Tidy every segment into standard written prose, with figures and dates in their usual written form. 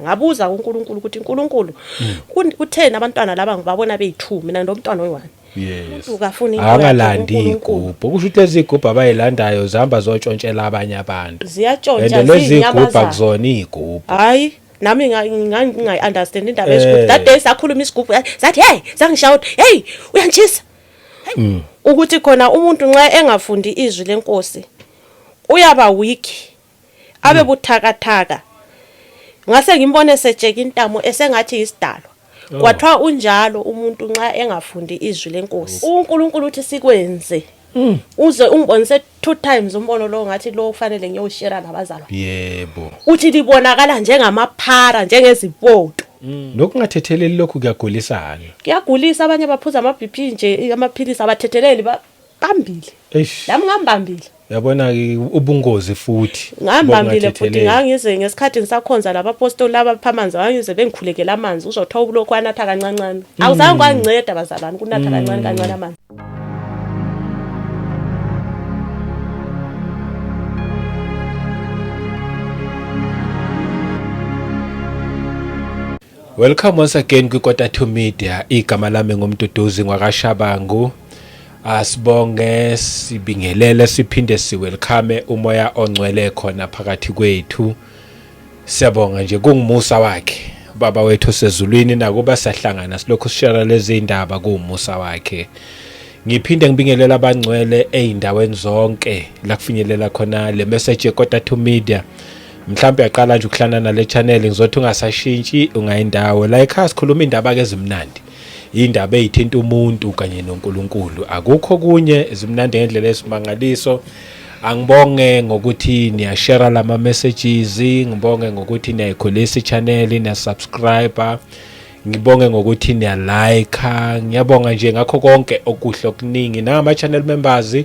Ngabuza kuNkulunkulu ukuthi uNkulunkulu kutheni abantwana laba ngibabona beyi-2, mina nginomntwana oyi-1. Yes. Umuntu kafuna into yakhe Angalandi kuNkulunkulu. igubhu. Kusho ukuthi lezi igubhu abayilandayo zihamba zotshontshela abanye abantu. Ziyatshontsha And lezi igubhu ziyinyamazana. akuzona igubhu. Hayi, nami ngingayi-understand indaba yesigubhu. Eh. That day sakhuluma isigubhu, sathi hey, sangishawuta, hey, uyangishisa. Ukuthi khona umuntu nxa engafundi izwi lenkosi uyaba weak, abe buthakathaka. Ngase ngimbone setsheka intamo esengathi isidalwa. Oh. Kwathiwa unjalo umuntu nxa engafundi izwi lenkosi. UNkulunkulu uthi sikwenze. Uze ungibonise 2 times umbono lo, ngathi lo kufanele ngiyowushare nabazalwane. Yebo. Uthi libonakala njengamaphara, njengezipoto. Nokungathetheleli lokhu kuyagulisana. Kuyagulisa, abanye baphuza ama BP nje, amaphilisi abathetheleli, bambile. Eish. Nami ngambambile. Yabona ke ubungozi futhi. Ngambambile futhi bokungathetheleli. ngangize ngesikhathi ngisakhonza labapostoli laba phamanzi, ngangize bengikhulekela amanzi, uzothola ulokhu anatha kancancane. Awuzange kwanginceda bazalwane ukunatha kancane kancane amanzi. Welcome once again kwiKota 2 Media. Igama lami nguMduduzi ngwakaShabangu. Asibonge, sibingelele, siphinde siwelcome umoya ongcwele khona phakathi kwethu. Siyabonga nje kungumusa wakhe Baba wethu osezulwini, nakuba siyahlangana silokhu sishare lezi indaba, kuwumusa wakhe. Ngiphinde ngibingelela abangcwele ezindaweni zonke la kufinyelela khona le message yeKota 2 Media. Mhlawumbe uyaqala nje ukuhlangana nale channel, ngizothi ungasashintshi ungayindawo. La ekhaya sikhuluma indaba ke ezimnandi, indaba ezithinta umuntu kanye noNkulunkulu. Akukho kunye, zimnandi ngendlela esimangaliso. Angibonge ngokuthi niyashare lama messages, ngibonge ngokuthi niyayikhulisa i-channel, niyasubscribe, ngibonge ngokuthi niyalike, ngiyabonga nje ngakho konke okuhle okuningi. Nangama channel members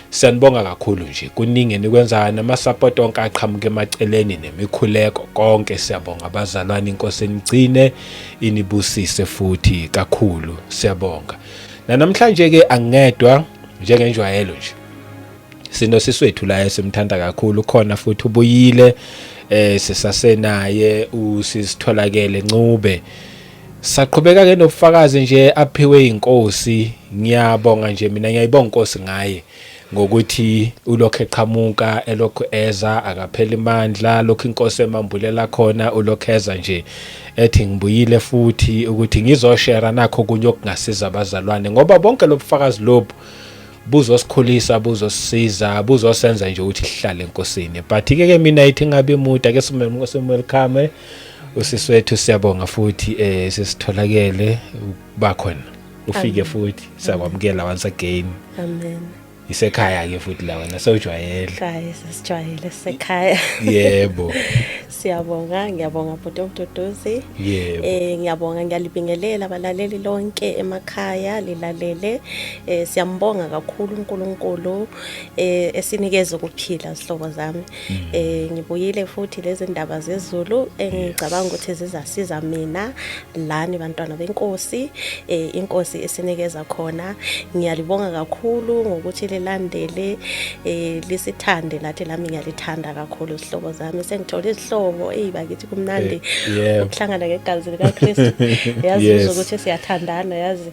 siyanibonga kakhulu nje, kuningi enikwenzayo, nama support onke aqhamuka emaceleni nemikhuleko konke, siyabonga abazalwane. Inkosi enigcine inibusise futhi kakhulu, siyabonga. Namhlanje ke angingedwa njengenjwayelo nje, sinosisi wethu la esimthanda kakhulu khona futhi ubuyile, sisasenaye usisitholakele Ncube. Saqhubeka ke nobufakazi nje aphiwe inkosi. Ngiyabonga nje mina, ngiyayibonga inkosi ngaye ngokuthi ulokhu eqhamuka, elokhu eza, akapheli imandla, lokhu inkosi emambulela khona, ulokhu eza nje ethi ngibuyile futhi ukuthi ngizoshare nakho kunye okungasiza abazalwane, ngoba bonke lobufakazi lobu buzosikhulisa, buzosisiza, buzosenza nje ukuthi sihlale enkosini. But ke ke mina ithi ngabe imuda ke simwelcome usisi wethu, siyabonga futhi sesitholakele ukuba khona ufike futhi, siyakwamukela once again. Amen. Isekhaya ke futhi la wena sewujwayele. Hayi, sesijwayele sekhaya. Yebo. Siyabonga, ngiyabonga bhuti Mduduzi. Yebo. Ngiyabonga, ngiyalibingelela abalaleli lonke emakhaya lilalele. Siyambonga kakhulu uNkulunkulu esinikeze ukuphila, zihlobo zami. Ngibuyile futhi lezi ndaba zezulu engicabanga ukuthi zizasiza mina lani bantwana benkosi, inkosi esinikeza khona. Ngiyalibonga kakhulu ngokuthi lilandele, lisithande nathi, lami ngiyalithanda kakhulu zihlobo zami. Sengithola izihlobo eyibakithi, kumnandi ukuhlangana ngegazi likaKristu. Yazi ukuthi siyathandana, yazi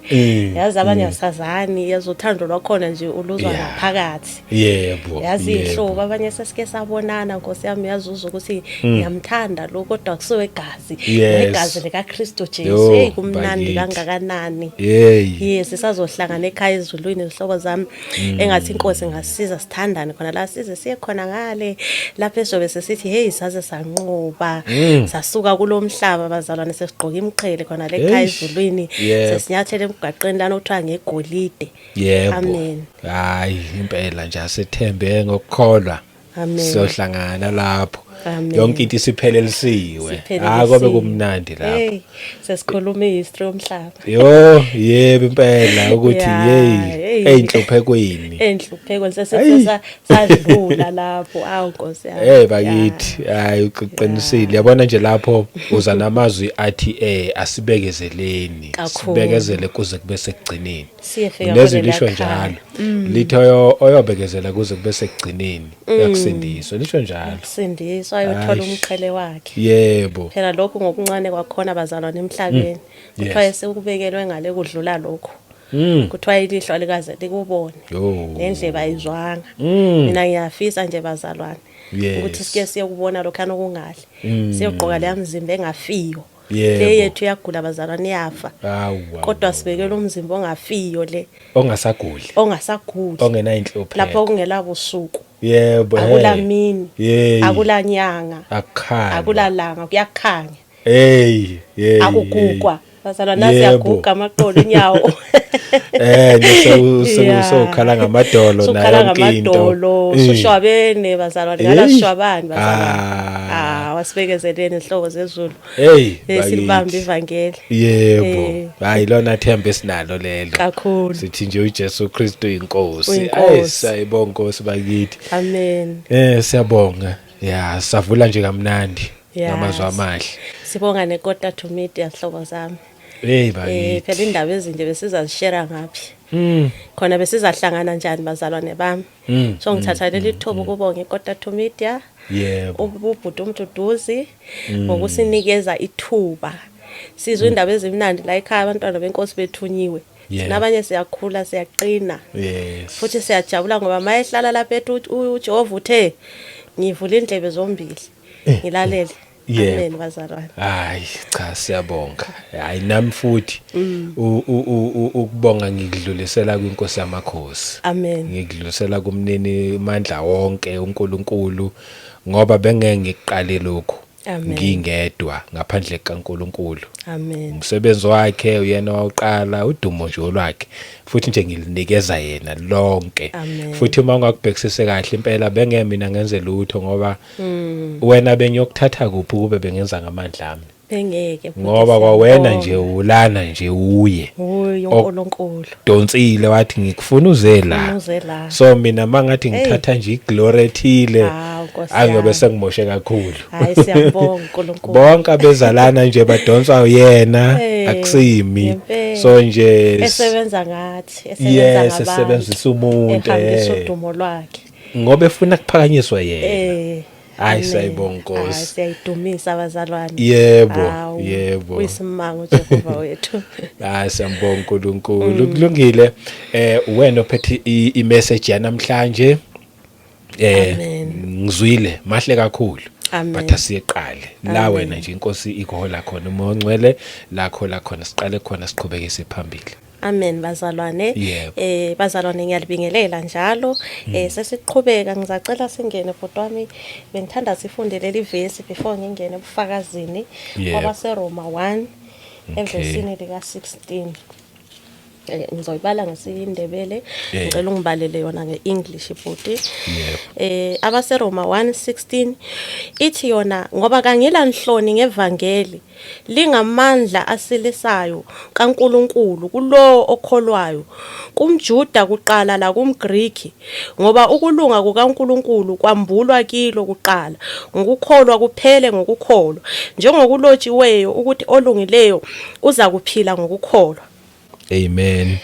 yazi abanye asazani, yazi uthando lwakhona nje uluzwa ngaphakathi. Yebo. Yazi ihlobo abanye sesike sabonana, Nkosi yami, yazuza ukuthi ngiyamthanda lo, kodwa kusuke egazi negazi likaKristu Jesu. Hey, kumnandi kangakanani. Hey. Yes, sisazohlangana ekhaya ezulwini izihlobo zami. Engathi inkosi ingasiza sithandane khona la, size siye khona ngale lapho esobe sesithi hey, saze sanqoba, sasuka kulomhlaba bazalwane, sesigqoka imiqhele khona le ekhaya ezulwini, sesinyathele emgwaqeni lana okuthiwa ngegolide. Yebo. Amen. Hayi impela nje asethembe ngokukholwa. Amen. Siyohlangana lapho. Amen. Yonke into isiphelelisiwe. Siphelelisiwe. Hayi kobe kumnandi lapho. Hey, sesikhuluma ihistory yomhlaba. Yo, yebo impela ukuthi Yeah, hey, hey. eyinhluphekweni. Enhluphekweni sesithe sadlula lapho. Awu Nkosi yami. Hey bakithi, hayi uqinisile. Yabona nje lapho uza namazwi athi asibekezeleni. Kakhulu. Sibekezele kuze kube sekugcineni. Siyefika Nezwi kuleliya lisho khaya. njalo. Lithi oyobekezela kuze kube sekugcineni uyakusindiswa. Lisho njalo. Sindiswa. Uzohanjiswa ayothola Aish. umqhele wakhe. Phela lokhu ngokuncane kwakhona bazalwane emhlabeni. Kuthiwa esekubekelwe ngale kudlula lokhu. Kuthiwa ilihlo alikaze likubone. Nendlebe ayizwanga. Mina ngiyafisa nje bazalwane ukuthi sike siyokubona lokhana okungahle. Siyogqoka leya mzimba engafiyo. Le yethu iyagula bazalwane, iyafa. Awu. Kodwa sibekele umzimba ongafiyo le, Ongasaguli. Ongasaguli. Ongenayinhlupheko. Lapho kungela busuku. Yebo. Akula mini. Akula nyanga. Akukhala. Akula langa, kuyakhanya. Hey, hey. Akugugwa. Bazalwane, nasiyaguga amaqolo, inyawo. Sewukhala ngamadolo nayo Sukhala yonke into. ngamadolo, sushwabene bazalwane, ngala shwabani bazalwane. Ah. Ah, wasibekezeleni inhloko zezulu. Hey, Silibambe bakithi. ivangeli. Yebo. Hayi, lona themba esinalo lelo. Kakhulu. Sithi nje uJesu Kristu inkosi. Uyinkosi. Ayi, sayibonga Nkosi bakithi. Amen. Siyabonga. Ya, savula nje kamnandi ngamazwi amahle. Sibonga nekota to media, hlobo zami. Hey bakithi. Phela indaba ezinje besizazishare ngaphi? Khona besizahlangana njani bazalwane bami? So ngithatha leli thuba ukubonga ikota to media. Ubhuti uMduduzi ngokusinikeza ithuba. Sizwe indaba ezimnandi la ekhaya, abantwana benkosi bethunyiwe. Nabanye siyakhula, siyaqina. Futhi siyajabula ngoba mayehlala lapha ethi uJehova uthe ngivula indlebe zombili. Ngilalele. Amen bazalwane. Hayi cha, siyabonga. Hayi, nami futhi ukubonga ngikudlulisela kwinkosi yamakhosi. Amen. Ngikudlulisela kumnini mandla wonke uNkulunkulu, ngoba bengeke ngiqale lokhu Amen. ngingedwa ngaphandle kaNkulunkulu. Amen. Umsebenzi wakhe uyena wawuqala, udumo nje olwakhe, futhi nje ngilinikeza yena lonke. Amen. Futhi uma ungakubhekisise kahle impela, bengeke mina ngenze lutho, ngoba wena bengiyokuthatha kuphi kube bengenza ngamandla ami? Bengeke futhi. Ngoba kwawena nje Siyabonga. ulana nje uye Uye uNkulunkulu. Donsile wathi ngikufuna uze la. Uze la. So mina mangathi ngithatha nje iglory ethile, Hawu, Nkosi angiyobe yami. sengimoshe kakhulu. Hayi, siyabonga uNkulunkulu. Bonke abezalana nje badonswa uyena, akusimi. Ngempela. So nje Esebenza ngathi, esebenza yes, ngabantu. Esebenzisa umuntu Ehambisa udumo lwakhe. Ngoba efuna kuphakanyiswa yena. Hayi, Amen. siyayibonga Nkosi. Hayi, siyayidumisa abazalwane. Hawu, uyisimanga uJehova wethu. Hayi, siyambonga uNkulunkulu. Kulungile. Wena ophethe i-message yanamhlanje. Amen. Ngizwile mahle kakhulu. Amen. But asiqale la wena nje inkosi ikuhola khona, umoya ongcwele lakho la khona, siqale khona siqhubeke siphambili. Amen bazalwane. Bazalwane, ngiyalibingelela njalo. Sesiqhubeka, ngizacela singene bhuti wami. Bengithanda sifunde leli verse before ngingene ebufakazini. KwabaseRoma 1 evesini lika 16. Ngizoyibala ngesiNdebele. Ngicela ungibalele yona ngeEnglish bhuti. Yebo. AbaseRoma 1:16 ithi yona, ngoba kangila nhloni ngevangeli, lingamandla asilisayo kaNkuluNkulu kulowo okholwayo, kumJuda kuqala la kumGriki, ngoba ukulunga kukaNkuluNkulu kwambulwa kilo kuqala ngokukholwa kuphele ngokukholwa, njengokulotshiweyo ukuthi olungileyo uza kuphila ngokukholwa. Amen.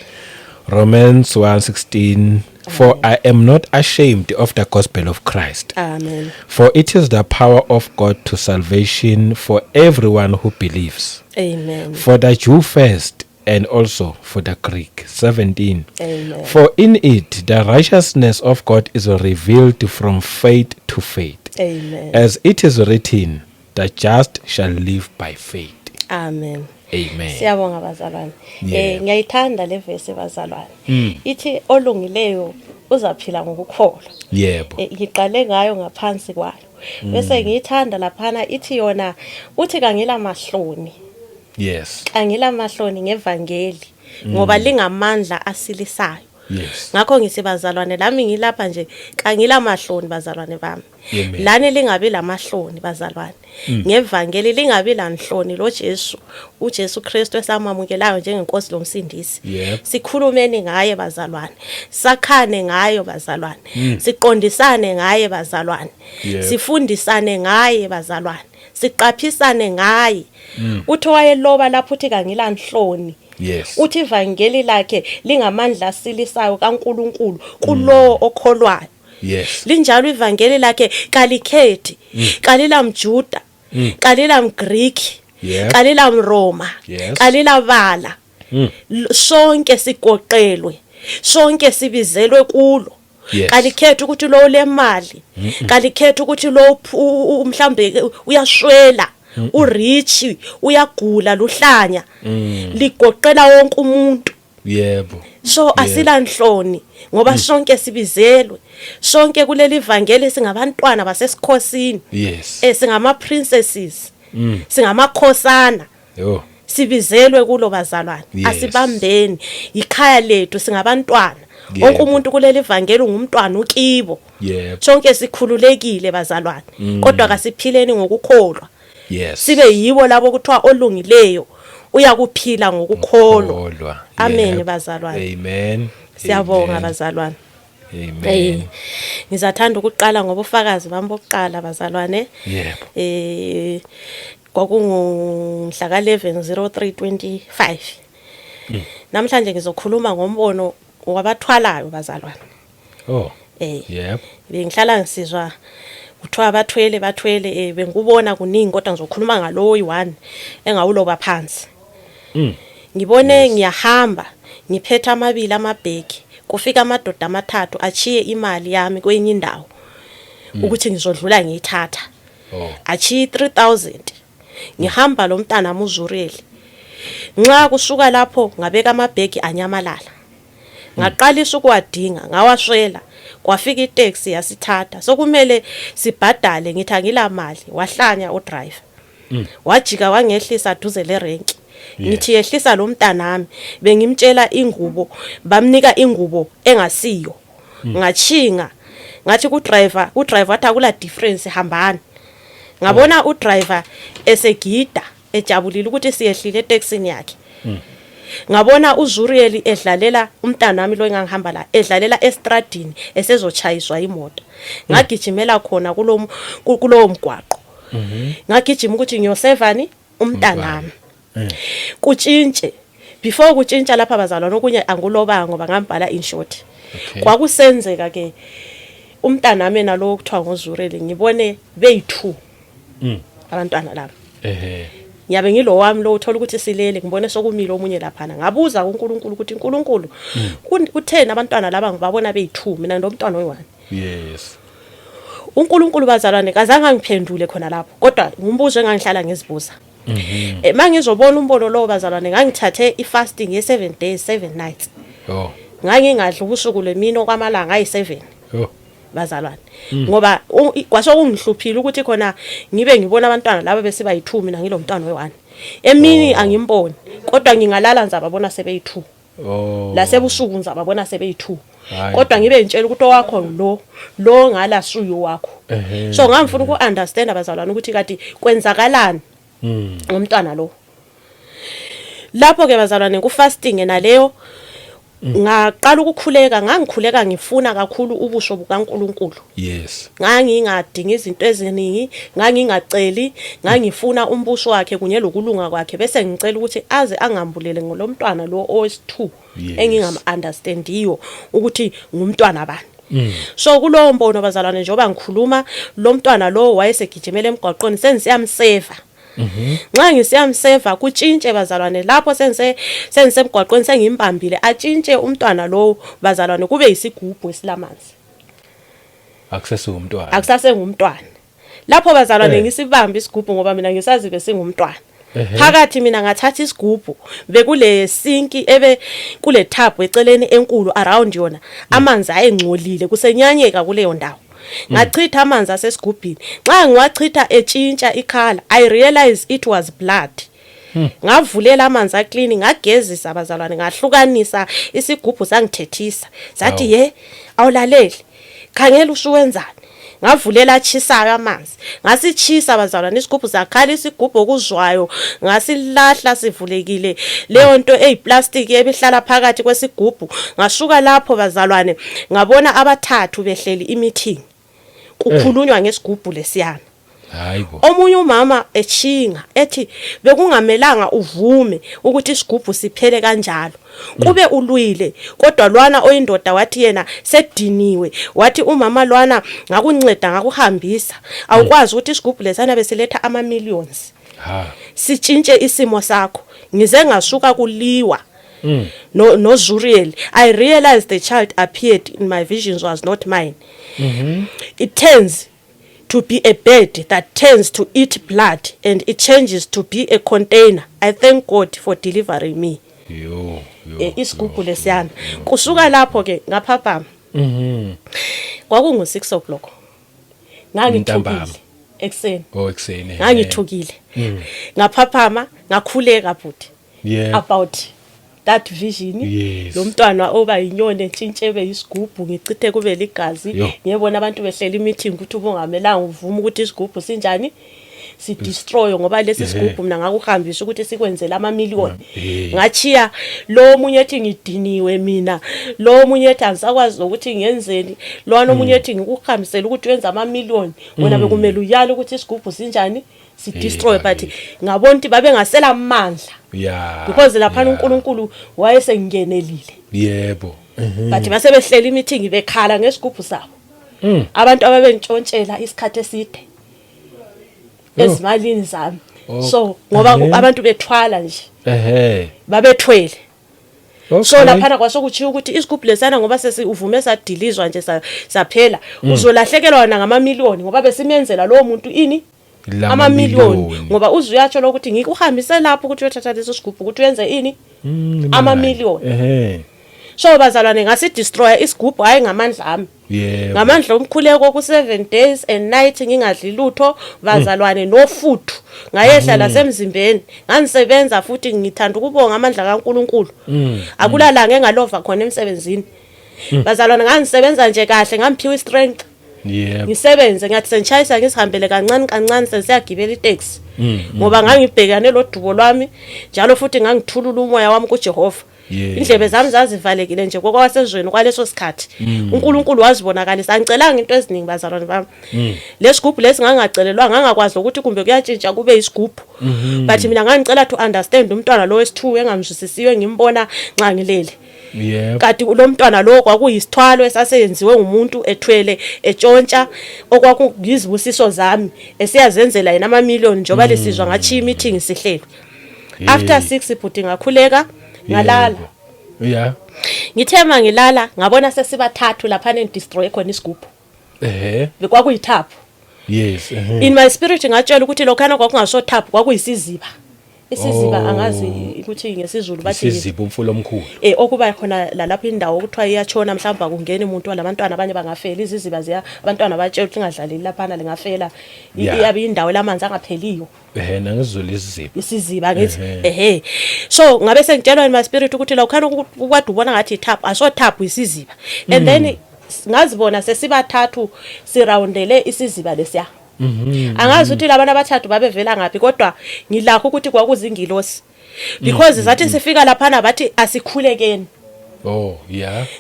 Romans 1:16. For I am not ashamed of the gospel of Christ. Amen. For it is the power of God to salvation for everyone who believes. Amen. For the Jew first and also for the Greek. 17. Amen. For in it the righteousness of God is revealed from faith to faith. Amen. As it is written, the just shall live by faith. Amen. Amen. Siyabonga bazalwane. Ngiyayithanda le verse bazalwane. Ithi olungileyo uzaphila ngokukholwa. Ngiqale ngayo ngaphansi kwayo. Bese ngiyithanda laphana ithi yona uthi kangila mahloni. Kangila mahloni ngevangeli ngoba lingamandla asilisayo. Ngakho ngithi bazalwane lami ngilapha nje kangila mahloni bazalwane bami. Amen. Lani lingabi lamahloni bazalwane. Ngevangeli lingabi lanhloni lo Jesu, uJesu Kristu esamamukelayo njengenkosi lomsindisi. Sikhulumeni ngaye bazalwane. Sakhane ngayo bazalwane. Siqondisane ngaye bazalwane. Sifundisane ngaye bazalwane. Siqaphisane ngaye. Uthi wayeloba lapho uthi kangila nhloni. Uthi ivangeli lakhe lingamandla asilisayo kaNkuluNkulu kulowo okholwayo. Linjalo ivangeli lakhe, kalikhethi, kalilamjuda, kalilamGreek, kalilamRoma, kalilabala. Sonke sigoqelwe, sonke sibizelwe kulo. Kalikhethi ukuthi lo lemali, kalikhethi ukuthi lo mhlambe uyaswela, urich, uyagula, luhlanya. Ligoqela wonke umuntu. So asilanhloni ngoba sonke sibizelwe, sonke kuleli vangeli singabantwana basesikhosini. Singama princesses, singamakhosana. Sibizelwe kulo, bazalwane. Asibambeni, ikhaya lethu, singabantwana. Wonke umuntu kuleli vangeli ungumntwana ukibo. Sonke sikhululekile, bazalwane, kodwa kasiphileni ngokukholwa. Sibe yibo labo kuthiwa olungileyo uyakuphila ngokukholwa. Kholwa. Amen, bazalwane. Amen. Siyabonga, Amen. bazalwane. Amen. Ngizathanda ukuqala ngobufakazi bami bokuqala, bazalwane. Kwakungumhla ka-11/03/25. Namhlanje ngizokhuluma ngombono wabathwalayo, bazalwane. Bengihlala ngisizwa kuthiwa bathwele, bathwele, bengikubona kuningi, kodwa ngizokhuluma ngalowo oyi-one engawuloba phansi. Ngibone ngiyahamba ngiphethe amabili amabhegi, kufika amadoda amathathu achiye imali yami kwenye indawo ukuthi ngizodlula ngiyithatha. Achiye 3000. Ngihamba lo mntana uZuriel. Nxa kusuka lapho ngabeka amabhegi, anyamalala. Ngaqalisa ukuwadinga, ngawaswela. Kwafika itaxi yasithatha, sokumele sibhadale, ngithi angila mali, wahlanya udriver. Wajika wangehlisa duze lerenki. Ngithi yehlisa lo mntanami, bengimtshela ingubo, bamnika ingubo engasiyo. Ngachinga ngathi ku driver, u driver wathi akula difference, hambani. Ngabona u driver esegida ejabulile ukuthi siyehlile etaxini yakhe. Ngabona uZuriel edlalela umntanami lo engangihamba la, edlalela estradini esezochayiswa imoto. Ngagijimela khona kulowo mgwaqo. Ngagijima ukuthi ngiyosevani umntanami. Kutshintshe, before kutshintsha lapha, bazalwane, okunye angulobanga ngoba ngambhala in short. Kwakusenzeka ke umntanami nalo okuthiwa ngoZureli, ngibone beyi2 abantwana laba. Ngiyabe ngilo wami lo, uthola ukuthi silele, ngibone sokumile omunye laphana. Ngabuza kuNkulunkulu ukuthi uNkulunkulu, kutheni abantwana laba ngibabona beyi2, mina ndomntwana oyi1? UNkulunkulu, bazalwane, kazange angiphendule khona lapho, kodwa ngumbuzo engangihlala ngizibuza. Mangizobona umbono lo, bazalwane, ngangithathe ifasting ye 7 days 7 nights. Ngangingadli ubusuku lemini okwamalanga ayi7, bazalwane, ngoba kwasokungihluphile ukuthi khona ngibe ngibona abantwana laba besiba yi2, mina ngilomntwana oyi1. Emini angimboni, kodwa ngingalala ngizababona sebeyi2. Lasebusuku ngizababona sebeyi2. Hayi. Kodwa ngibe ngitshela ukuthi owakho lo, lo ngala suyo wakho. So ngangifuna uku-understand, abazalwane, ukuthi kati kwenzakalani ngomntwana lo. Lapho ke, bazalwane, ku fasting naleyo ngaqala ukukhuleka. Ngangikhuleka ngifuna kakhulu ubuso bukaNkuluNkulu. Ngangingadingi izinto eziningi, ngangingaceli, ngangifuna umbuso wakhe kunye lokulunga kwakhe, bese ngicela ukuthi aze angambulele ngolomntwana lo owesi2 engingam understandiyo ukuthi ngumntwana bani. So kulowo mbono, bazalwane, njengoba ngikhuluma, lo mntwana lo wayesegijimela emgwaqweni, sengisiyamseva. Nxa ngisiyamseva kutshintshe, bazalwane, lapho sengisemgwaqweni sengimbambile, atshintshe umntwana lowo, bazalwane, kube yisigubhu esilamanzi. Akusesingumntwana. Akusasengumntwana lapho, bazalwane. Ngisibambe isigubhu ngoba mina ngisazi besingumntwana. Phakathi mina ngathatha isigubhu, bekule sinki ebe kule tub eceleni enkulu, around yona amanzi ayengcolile, kusenyanyeka kuleyo ndawo. Ngachitha amanzi asesigubhini. Nxa ngiwachitha etshintsha icolour, I realize it was blood. Ngavulela amanzi aclean, ngagezisa, abazalwane, ngahlukanisa isigubhu. Sangithethisa sathi, "Ye, awulaleli, khangela usuwenzani." Ngavulela achisayo amanzi, ngasichisa, bazalwane, isigubhu sakhala, isigubhu okuzwayo. Ngasilahla sivulekile leyo nto eyiplastic ebihlala phakathi kwesigubhu. Ngasuka lapho, bazalwane, ngabona abathathu behleli imeeting, kukhulunywa ngesigubhu lesiyana. Hayibo. Omunye umama echinga ethi bekungamelanga uvume ukuthi isigubhu siphele kanjalo, kube ulwile. Kodwa lwana oyindoda wathi yena sediniwe, wathi umama lwana, ngakunceda, ngakuhambisa, awukwazi ukuthi isigubhu lesana besiletha ama millions, sitshintshe isimo sakho. Ngize ngasuka kuliwa no Zuriel. I realized the child appeared in my visions was not mine. It turns to be a bird that turns to eat blood and it changes to be a container. I thank God for delivering me. Yo yo. Isigubhu lesiyana, kusuka lapho ke ngaphaphama. Kwakungu 6 o'clock, ngangithukile. Ntambama. Ekuseni. Oh, ekseni. Ngangithukile, ngaphaphama, ngakhuleka bhuti about that vision. Lo mntwana oba yinyoni entshintshe ebe isigubhu, ngichithe kube ligazi. Ngiyebona abantu behlela i-meeting ukuthi ubungamelanga uvume ukuthi isigubhu sinjani, sidestroy, ngoba lesi sigubhu mina ngakuhambisa ukuthi sikwenzele amamiliyoni. Ngachiya lo munye ethi ngidiniwe mina, lo munye ethi angisakwazi ukuthi ngenzeni, lwana omunye ethi ngikuhambisele ukuthi wenze amamiliyoni, wena bekumele uyale ukuthi isigubhu sinjani, sidestroy. But ngabona ukuthi babengasela amandla because laphana uNkulunkulu wayesengingenelile. Yebo. But base behlela i-meeting bekhala ngesigubhu sabo, abantu ababentshontshela isikhathi eside ezimalini zami. So ngoba abantu bethwala nje, babethwele. So laphana kwasokutshiwo ukuthi isigubhu lesana, ngoba sesiuvume sadilizwa nje, saphela, uzolahlekelwa wena ngamamiliyoni, ngoba besimenzela lowo muntu ini, amamiliyoni, ngoba uze uyatsho lokuthi ngikuhambise lapho ukuthi uyothatha leso sigubhu ukuthi uyenze ini, amamiliyoni. So bazalwane, ngasidestroya isigubhu, hayi ngamandla ami, ngamandla omkhuleko ku 7 days and night, ngingadli lutho bazalwane, nofuthu ngayehla lasemzimbeni, ngangisebenza futhi. Ngithanda ukubonga amandla kaNkuluNkulu, akulalanga engalova khona emsebenzini bazalwane, ngangisebenza nje kahle, ngamphiwa istrength ngisebenze. Ngathi sengishayisa, ngisihambele kancane kancane, sesiyagibela itaxi, ngoba ngangibhekane lo dubo lwami njalo futhi ngangithulula umoya wami kuJehova. Indlebe zami zazivalekile nje kokwasezweni kwaleso sikhathi. uNkulunkulu wazibonakalisa. Angicelanga into eziningi bazalwane bami. Lesigubhu lesi ngangacelelwa, ngangakwazi ukuthi kumbe kuyatshintsha kube isigubhu, but mina ngangicela to understand umntwana lo wesi2 engamzwisisiwe, ngimbona nxa ngilele. Kanti lo mntwana lo kwakuyisithwalo esasenziwe ngumuntu ethwele, etshontsha okwakuyizibusiso zami, esiyazenzela yena amamiliyoni, njengoba lesizwa. Ngachiya i-meeting sihlelwe after 6 bhuti, ngakhuleka, ngalala. Ngithe mangilala ngabona sesibathathu lapha destroy khona isigubhu. Kwakuyithaphu. In my spirit ngatshela ukuthi lokhana kwakungasothaphu, kwakuyisiziba, isiziba. Angazi ukuthi ngesiZulu bathi yini. Isiziba, umfula omkhulu. Okuba khona lalapho indawo okuthiwa iyatshona, mhlawumbe akungeni umuntu, walabantwana abanye bangafela iziziba ziya, abantwana batshela ukuthi ningadlaleli laphana, lingafela. Iyabe indawo lamanzi angapheliyo. NangesiZulu isiziba. Isiziba ngithi. Ehe, so ngabe sengitshelwa in my spirit ukuthi la ukhana ukade ubona ngathi ithaphu, asothaphu, isiziba. And then ngazibona sesibathathu sirawundele isiziba lesiya. Angazi ukuthi labantu abathathu babevela ngaphi, kodwa ngilakho ukuthi kwakuzingilosi, because sathi sifika laphana bathi asikhulekeni.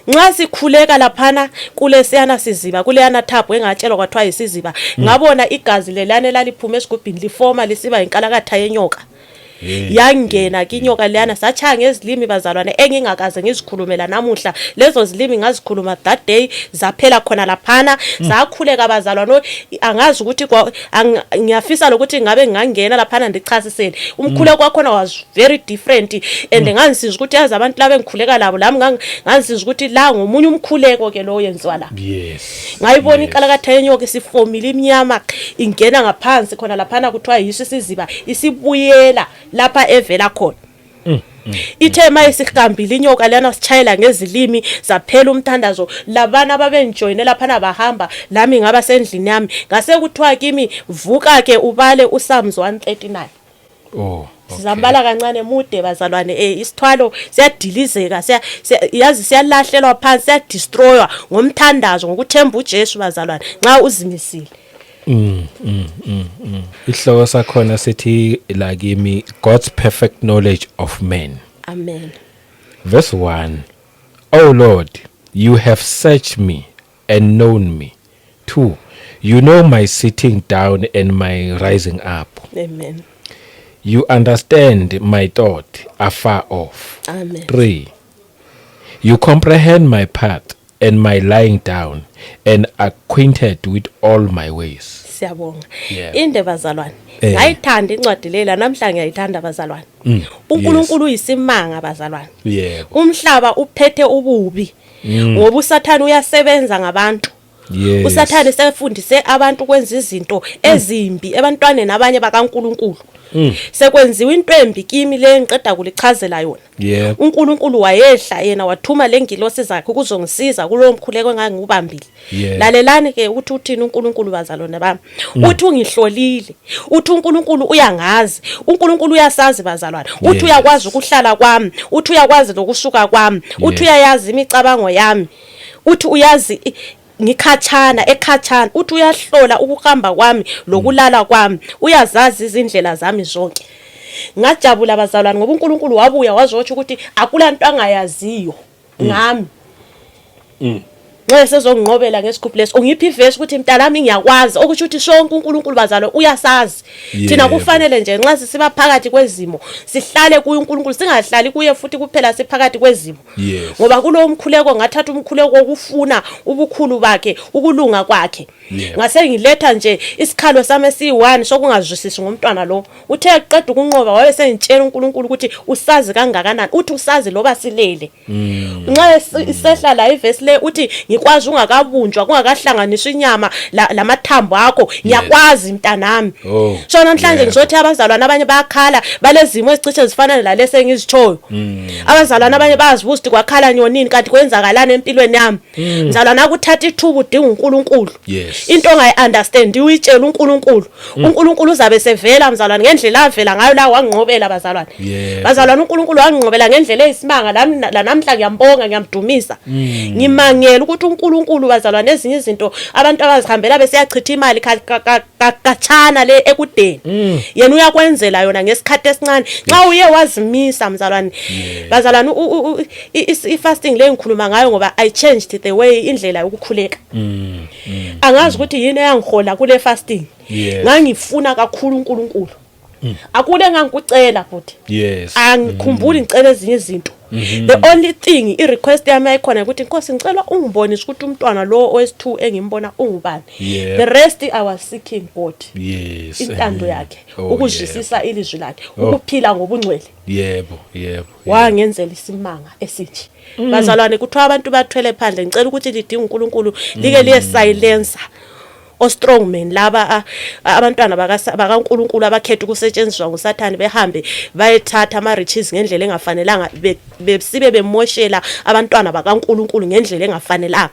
Nxa sikhuleka laphana kulesiyana siziba, kuleyana thabhu engatshelwa kwathiwa yisiziba, ngabona igazi lelana elaliphuma esigubhini lifoma lisiba yinkalakatha yenyoka. Yangena kinyoka leyana, satshaya ngezilimi bazalwane engingakaze ngizikhulumela namuhla. Lezo zilimi ngazikhuluma that day, zaphela khona laphana. Sakhuleka bazalwane, angazi ukuthi ngiyafisa lokuthi ngabe ngingangena laphana ndichasisele. Umkhuleko wakhona was very different and ngangisizwa ukuthi, yazi, abantu laba engikhuleka labo lami, ngangisizwa ukuthi la ngomunye umkhuleko ke lo yenziwa la. Ngayibona inkalakatha yenyoka isifomile, imnyama, ingena ngaphansi khona laphana kuthiwa yiso isiziba, isibuyela lapha evela khona. Ithe mayisihambile inyoka lana, sitshayela ngezilimi, zaphela umthandazo, labana ababengijoyine laphana bahamba, lami ngaba sendlini yami. Ngase kuthiwa kimi, vuka ke ubale uPsalms 139. Sizambala kancane, mude bazalwane. Isithwalo siyadilizeka, yazi, siyalahlelwa phansi, siyadestroywa ngomthandazo, ngokuthemba uJesu bazalwane, nxa uzimisile. Ihloko sakhona sithi la kimi, God's perfect knowledge of man. Amen. Verse 1. O Lord, you have searched me and known me. 2. You know my sitting down and my rising up. Amen. You understand my thought afar off. Amen. 3. You comprehend my path and my lying down and acquainted with all my ways. Siyabonga. Yeah. Inde bazalwane. Eh. Ngayithanda incwadi lela namhla, ngiyayithanda bazalwane. UNkulunkulu uyisimanga bazalwane. Umhlaba uphethe ububi. Ngoba uSathane uyasebenza ngabantu. USathane sefundise abantu kwenza izinto ezimbi ebantwaneni abanye bakaNkuluNkulu. Sekwenziwa into embi kimi le ngiqeda kulichazela yona. UNkulunkulu wayehla yena wathuma lengilosi zakhe ukuzongisiza kulowo mkhuleko engangubambile. Lalelani ke ukuthi uthini uNkulunkulu bazalwane bami. Uthi ungihlolile. Uthi uNkulunkulu uyangazi. uNkulunkulu uyasazi bazalwane. Uthi uyakwazi ukuhlala kwami. Uthi uyakwazi lokusuka kwami. Uthi uyayazi imicabango yami. Uthi uyazi ngikhatshana ekhatshana. Uthi uyahlola ukuhamba kwami lokulala kwami, uyazazi izindlela zami zonke. Ngajabula bazalwane ngoba uNkulunkulu wabuya wazotsho ukuthi akulanto angayaziyo ngami. Nxa sezonginqobela ngesigubhu leso, ungiphi ivesi ukuthi mntanami ngiyakwazi, okusho ukuthi sonke uNkulunkulu bazalwane uyasazi thina. Kufanele nje nxa sisiba phakathi kwezimo sihlale kuye uNkulunkulu, singahlali kuye futhi kuphela siphakathi kwezimo. Ngoba kulowo mkhuleko ngathatha umkhuleko wokufuna ubukhulu bakhe, ukulunga kwakhe. Ngase ngiletha nje isikhalo sami esiyi-1 sokungazwisisi ngomntwana lo. Uthe eqeda ukunqoba wabe sengitshela uNkulunkulu ukuthi usazi kangakanani. Uthi usazi loba silele. Nxa isehla la ivesi le, uthi ngikwazi ungakabunjwa, kungakahlanganiswa inyama lamathambo akho, ngiyakwazi mntanami. So namhlanje ngizothi abazalwane abanye bayakhala, balezimo ezicishe zifana nalesi engizitshoyo. Abazalwane abanye bayazibuza ukuthi kwakhala nyonini, kanti kwenzakalani empilweni yami. Mzalwane, akuthatha ithuba udinga uNkulunkulu. Into ongayi-understand uyitshela uNkulunkulu. uNkulunkulu uzabe sevela mzalwane ngendlela avela ngayo la wanginqobela bazalwane. Bazalwane, uNkulunkulu wanginqobela ngendlela eyisimanga lami la namhla ngiyambonga, ngiyamdumisa. Ngimangela ukuthi uNkulunkulu bazalwane, ezinye izinto abantu abazihambela besiyachitha imali katshana le ekudeni, yena uyakwenzela yona ngesikhathi esincane nxa uye wazimisa mzalwane. Bazalwane, i-fasting le ngikhuluma ngayo ngoba I changed the way, indlela yokukhuleka. Angazi ukuthi yini eyangihola kule fasting. Ngangifuna kakhulu uNkulunkulu. Akule engangikucela futhi. Angikhumbuli ngicela ezinye izinto. The only thing, i-request yami ayikhona ukuthi, Nkosi, ngicela ungibonise ukuthi umntwana lo owesi2 engimbona ungubani. The rest, I was seeking God, intando yakhe, ukuzwisisa ilizwi lakhe, ukuphila ngobungcwele. yebo yebo Wangenzela isimanga esithi bazalwane, kuthiwa abantu bathwele phandle. Ngicela ukuthi lidinga uNkulunkulu, like liye silencer o strongman laba, abantwana bakaNkulunkulu abakhetha ukusetshenziswa nguSathane, behambe bayethatha ama riches ngendlela engafanelanga, besibe bemoshela abantwana bakaNkulunkulu ngendlela engafanelanga.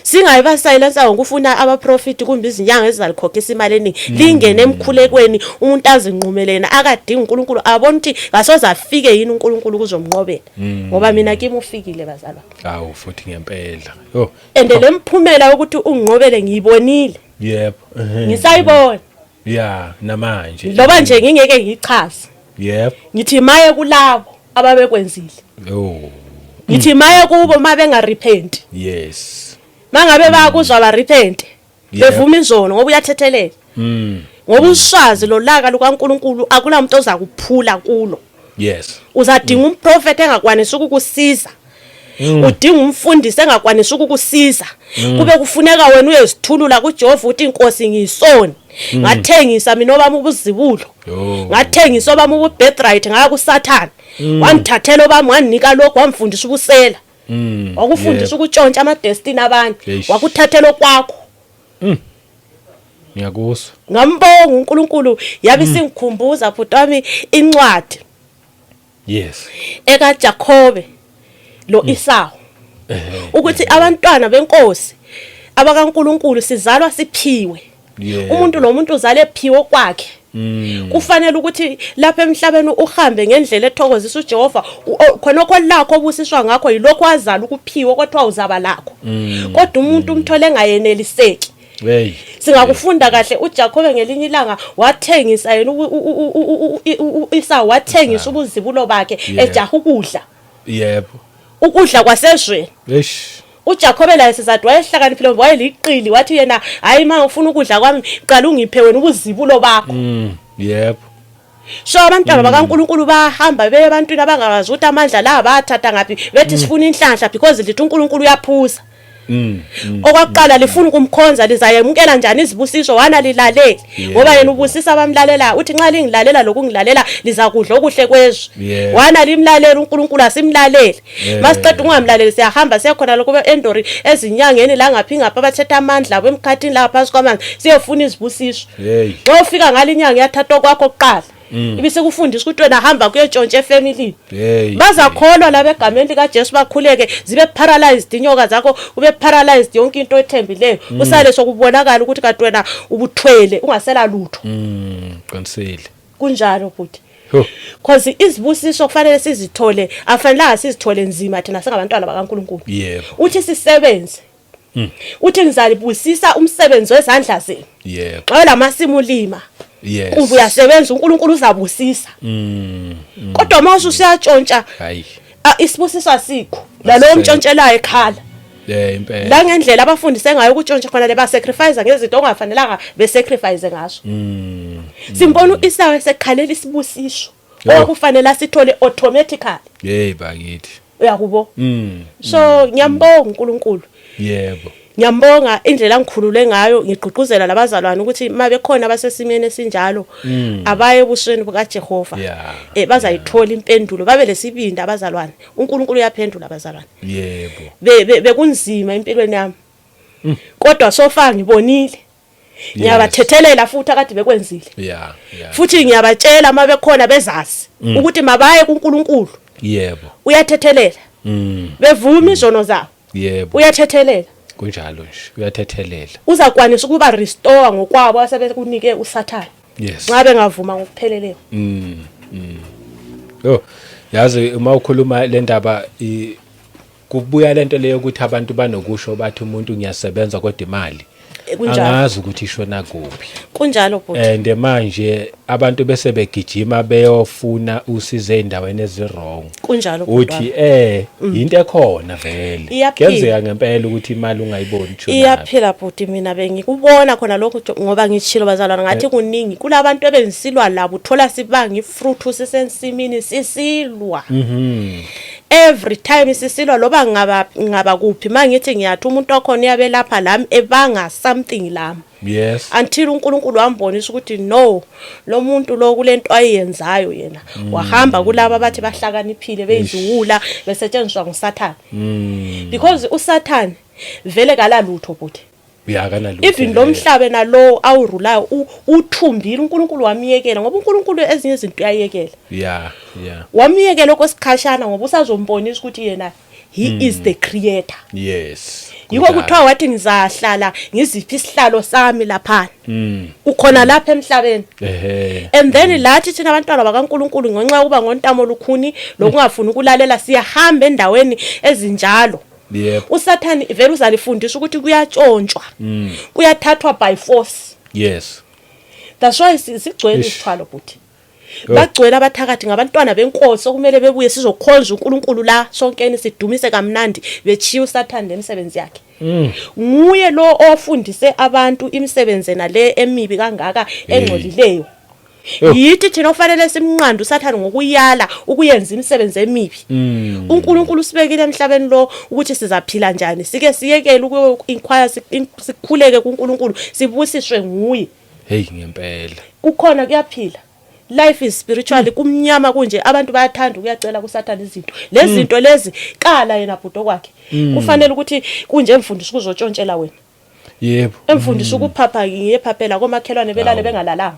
Singayi basilensa ngokufuna abaprofiti kumbe izinyanga ezizalikhokhisa imali eningi. Lingene emkhulekweni, umuntu azinqumele yena akadinga uNkulunkulu, abona ukuthi kasoze afike yini uNkulunkulu kuzomnqobela, ngoba mina kimi ufikile bazalwane. Awu, futhi ngempela, oh. And lemphumela yokuthi unginqobele ngiyibonile. Ngisayibona. Yeah, namanje. Loba nje ngingeke ngichaze. Ngithi maye kulabo ababekwenzile. Ngithi maye kubo mabenga repent. Mangabe bayakuzwa ba repent, bevuma izono, ngoba uyathethelela, ngoba uswazi lolaka lukaNkuluNkulu akunamuntu ozakuphula kulo. Uzadinga umprofeti engakwanisi ukukusiza, udinga umfundisi engakwanisi ukukusiza, kube kufuneka wena uyezithulula kuJehova uthi, "Inkosi, ngiyisoni, ngathengisa mina obami ubuzibulo, ngathengisa obami ububirthright ngaya kuSathane, wangithathela obami, wanginika lokho, wamfundisa ubusela, wakufundisa ukutshontsha ama-destiny abanye, wakuthathela okwakho." Ngiyakuzwa. Ngambonga uNkulunkulu, yabe singikhumbuza bhuti wami incwadi ekaJakobe lo Esau, ukuthi abantwana benkosi abakaNkulunkulu sizalwa siphiwe. Umuntu lo muntu uzale ephiwe kwakhe. Kufanele ukuthi lapha emhlabeni uhambe ngendlela ethokozisa uJehova. Khonokho lakho obusiswa ngakho yilokho azala ukuphiwe kodwa uzaba lakho, kodwa umuntu umthole engayeneliseki. Singakufunda kahle, uJakobe ngelinye ilanga wathengisa yena uEsau, wathengisa ubuzibulo bakhe ejaha ukudla, ukudla kwasezweni. Eish. uJakobe laye sizathi wayehlakaniphile ngoba wayeliqili, wathi yena hayi, uma ufuna ukudla kwami qala ungiphe wena ubuzibulo bakho. Yebo. So abantwana bakaNkulunkulu bahamba beye ebantwini abangabazi ukuthi amandla la bathatha ngaphi, bethi sifuna inhlanhla because lithi uNkulunkulu uyaphuza. Okwaqala lifuna ukumkhonza, lizayemukela njani izibusiso wana lilalele? Ngoba yena ubusisa abamlalelayo, uthi nxa lingilalela lokungilalela lizakudla okuhle kwezwe. Wana limlalela uNkulunkulu, asimlalele. Masiqeda ukungamlaleli siyahamba siyakhona lokho endori ezinyangeni la ngaphi ngapha abathetha amandla abo emkhathini la phansi kwamanzi, siyofuna izibusiso. Nxa ufika ngale inyanga iyathatha okwakho kuqala, ibisekufundisa ukuthi wena hamba kuyotshontsha efamilini. Bazakholwa laba egameni likaJesu, bakhuleke, zibe paralyzed inyoka zakho, ube paralyzed yonke into ethembileyo, usale sokubonakala ukuthi kanti wena ubuthwele ungasela lutho. Qinisile. Kunjalo futhi. Ho. Cause izibusiso kufanele sizithole, afanelanga sizithole nzima thina singabantwana bakaNkulunkulu. Uthi sisebenze. Uthi ngizalibusisa umsebenzi wezandla zenu. Xa lamasimu ulima, umva uyasebenza, uNkulunkulu uzabusisa. Kodwa uma usuyatshontsha, Hayi. Isibusiso asikho. Lalo omtshontshelayo ekhala. Impela. La ngendlela abafundise ngayo ukutshontsha khona le, ba sacrifice ngezinto ongafanelanga be sacrifice ngazo. Simbona uIsau esekhalela isibusiso okufanele asithole automatically. Hey bakithi. Uyakubo. So ngiyambonga uNkulunkulu. Ngiyambonga indlela angikhulule ngayo, ngigqugquzela labazalwane ukuthi uma bekhona abasesimeni esinjalo abaye ebusweni bukaJehova. Bazayithola impendulo, babe lesibindi abazalwane. uNkulunkulu uyaphendula abazalwane. Bekunzima empilweni yami. Kodwa so far ngibonile. Ngiyabathethelela futhi akade bekwenzile. Futhi ngiyabatshela uma bekhona bezazi ukuthi mabaye kuNkulunkulu. Uyathethelela. Bevuma izono zabo. Uyathethelela. Kunjalo nje, uyathethelela. Uzakwanisa ukuba restore ngokwabo asebekunike uSathane. Nxa bengavuma ngokupheleleyo. Yo, yazi uma ukhuluma le ndaba kubuya lento leyo ukuthi abantu banokusho bathi umuntu ngiyasebenza kodwa imali Kunjalo. Angazi ukuthi ishona kuphi. Kunjalo bhuti. And manje abantu bese begijima beyofuna usizo ey'ndaweni ezi-wrong. Kunjalo bhuti Uthi wami. Into ekhona vele. Iyaphila. Kuyenzeka ngempela ukuthi imali ungayiboni ishonaphi. Iyaphila bhuti, mina bengikubona khona lokhu ngoba ngitshilo bazalwane ngathi kuningi kulabantu ebengisilwa labo, uthola sibanga ifruit sisensimini sisilwa. Every time sisilwa loba ngaba kuphi, mangithi ngiyathi umuntu wakhona uyabe lapha lami ebanga something lami. Until uNkulunkulu wambonisa ukuthi no, lo muntu lo kulento ayenzayo yena wahamba kulabo abathi bahlakaniphile beyiziwula besetshenziswa nguSathane. Because uSathane vele kala lutho bhuti. Uyakanalutho. Even lo mhlaba nalo awurulayo uthumbile, uNkulunkulu wamiyekela ngoba uNkulunkulu ezinye izinto uyayekela. Wamiyekela okwesikhashana ngoba usazombonisa ukuthi yena he is the creator. Yiko kuthiwa wathi ngizahlala ngiziphi isihlalo sami laphana. Ukhona lapha emhlabeni. And then lathi thina abantwana bakaNkulunkulu ngenxa yokuba ngontamo lukhuni lokungafuni ukulalela siyahamba endaweni ezinjalo. USathane vele uzalifundisa ukuthi kuyatshontshwa. Kuyathathwa by force. That's why sigcwele isithwalo bhuti. Bagcwele abathakathi ngabantwana benkosi okumele bebuye sizokhonza uNkulunkulu la sonkeni sidumise kamnandi, bechiya uSathane nemisebenzi yakhe. Nguye lo ofundise abantu imisebenzi nale emibi kangaka engcolileyo. Yithi thina ofanele simnqande uSathane ngokuyala ukuyenza imisebenzi emibi. uNkulunkulu usibekile emhlabeni lo ukuthi sizaphila njani, sike siyekele uku-inquire, sikhuleke kuNkulunkulu, sibusiswe nguye. Hey ngempela. Kukhona kuyaphila. Life is spiritual, kumnyama kunje abantu bayathanda ukuyacela kuSathane izinto. Lezi zinto lezi kala yena bhuti okwakhe. Kufanele ukuthi kunje emfundisi kuzotshontshela wena. Emfundisi ukuphapha ngiyephaphela komakhelwane belale bengalalanga.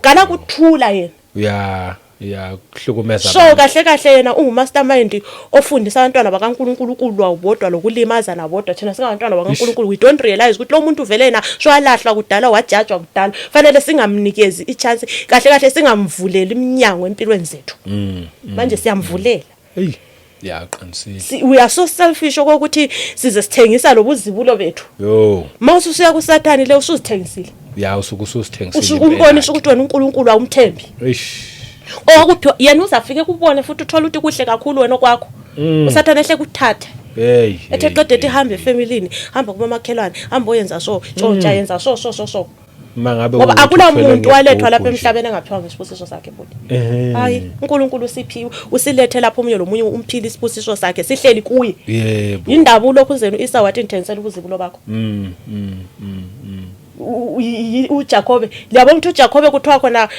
Kala kuthula yena. Ya kuhlukumeza So kahle kahle yena ungumastermind ofundisa abantwana bakaNkulunkulu ukulwa bodwa lokulimaza nabodwa. Thina singabantwana bakaNkulunkulu we don't realize ukuthi lo muntu vele yena swalahlwa kudala, wajajwa kudala. Fanele singamnikezi ichance, kahle kahle singamvuleli iminyango empilweni zethu. Manje siyamvulela. Hey, ya qinisile. We are so selfish okokuthi size sithengisa lobuzibulo bethu. Yo. Mawusuya kuSathane le usuzithengisile. Ya usuke usuzithengisile. Usuke umbonisa ukuthi wena uNkulunkulu awumthembi. Eish. Okuphi yena uzafike kubone futhi uthola ukuthi kuhle kakhulu wena okwakho. uSathane ehle kuthathe. Hey. Ethe qede ethi hamba efamilini, hamba kubomakhelwane, hamba oyenza so, tshontsha, yenza so so so so. Mangabe Ngoba ukuthi akula uthwele muntu walethwa ngesigubhu lapha nje. emhlabeni engaphiwanga isibusiso sakhe, bhuti. Hayi, uNkulunkulu usiphiwe, usilethe lapho, omunye lomunye umphile isibusiso sakhe sihleli kuye. Indaba ulokhu uzenu isa wathi ngithengisela ubuzibulo bakho. UJakobe, liyabona ukuthi uJakobe kuthiwa khona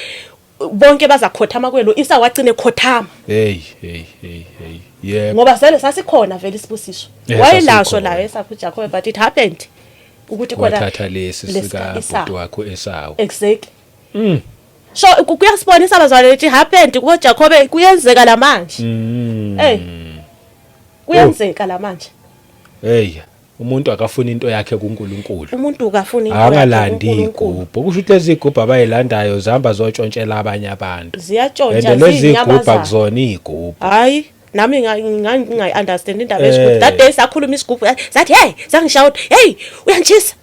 bonke bazakhothama kuye, lo Isa wagcina ekhothama. Hey hey hey hey. Yebo. Ngoba sele sasikhona vele isibusiso. Wayelaso Sasikhona. layo esakho uJakobe, but it happened ukuthi khona Wathatha lesi lesika sika Esau. bhuti wakho Esawu. Exactly. So kuyasibonisa abazalwane ukuthi happened kubo Jacobe, kuyenzeka lamanje. Hey. Kuyenzeka lamanje. Hey, umuntu akafuni into yakhe kuNkulunkulu. Umuntu ukafuna into yakhe Angalandi kuNkulunkulu. igubhu. Kusho ukuthi lezi igubhu abayilandayo zihamba zotshontshela abanye abantu. Ziyatshontsha. And lezi igubhu Ziyinyamazana. akuzona igubhu. Hayi, nami ngingayi-understand indaba yesigubhu. That day sakhuluma isigubhu, sathi hey, sangishout, hey, uyangishisa,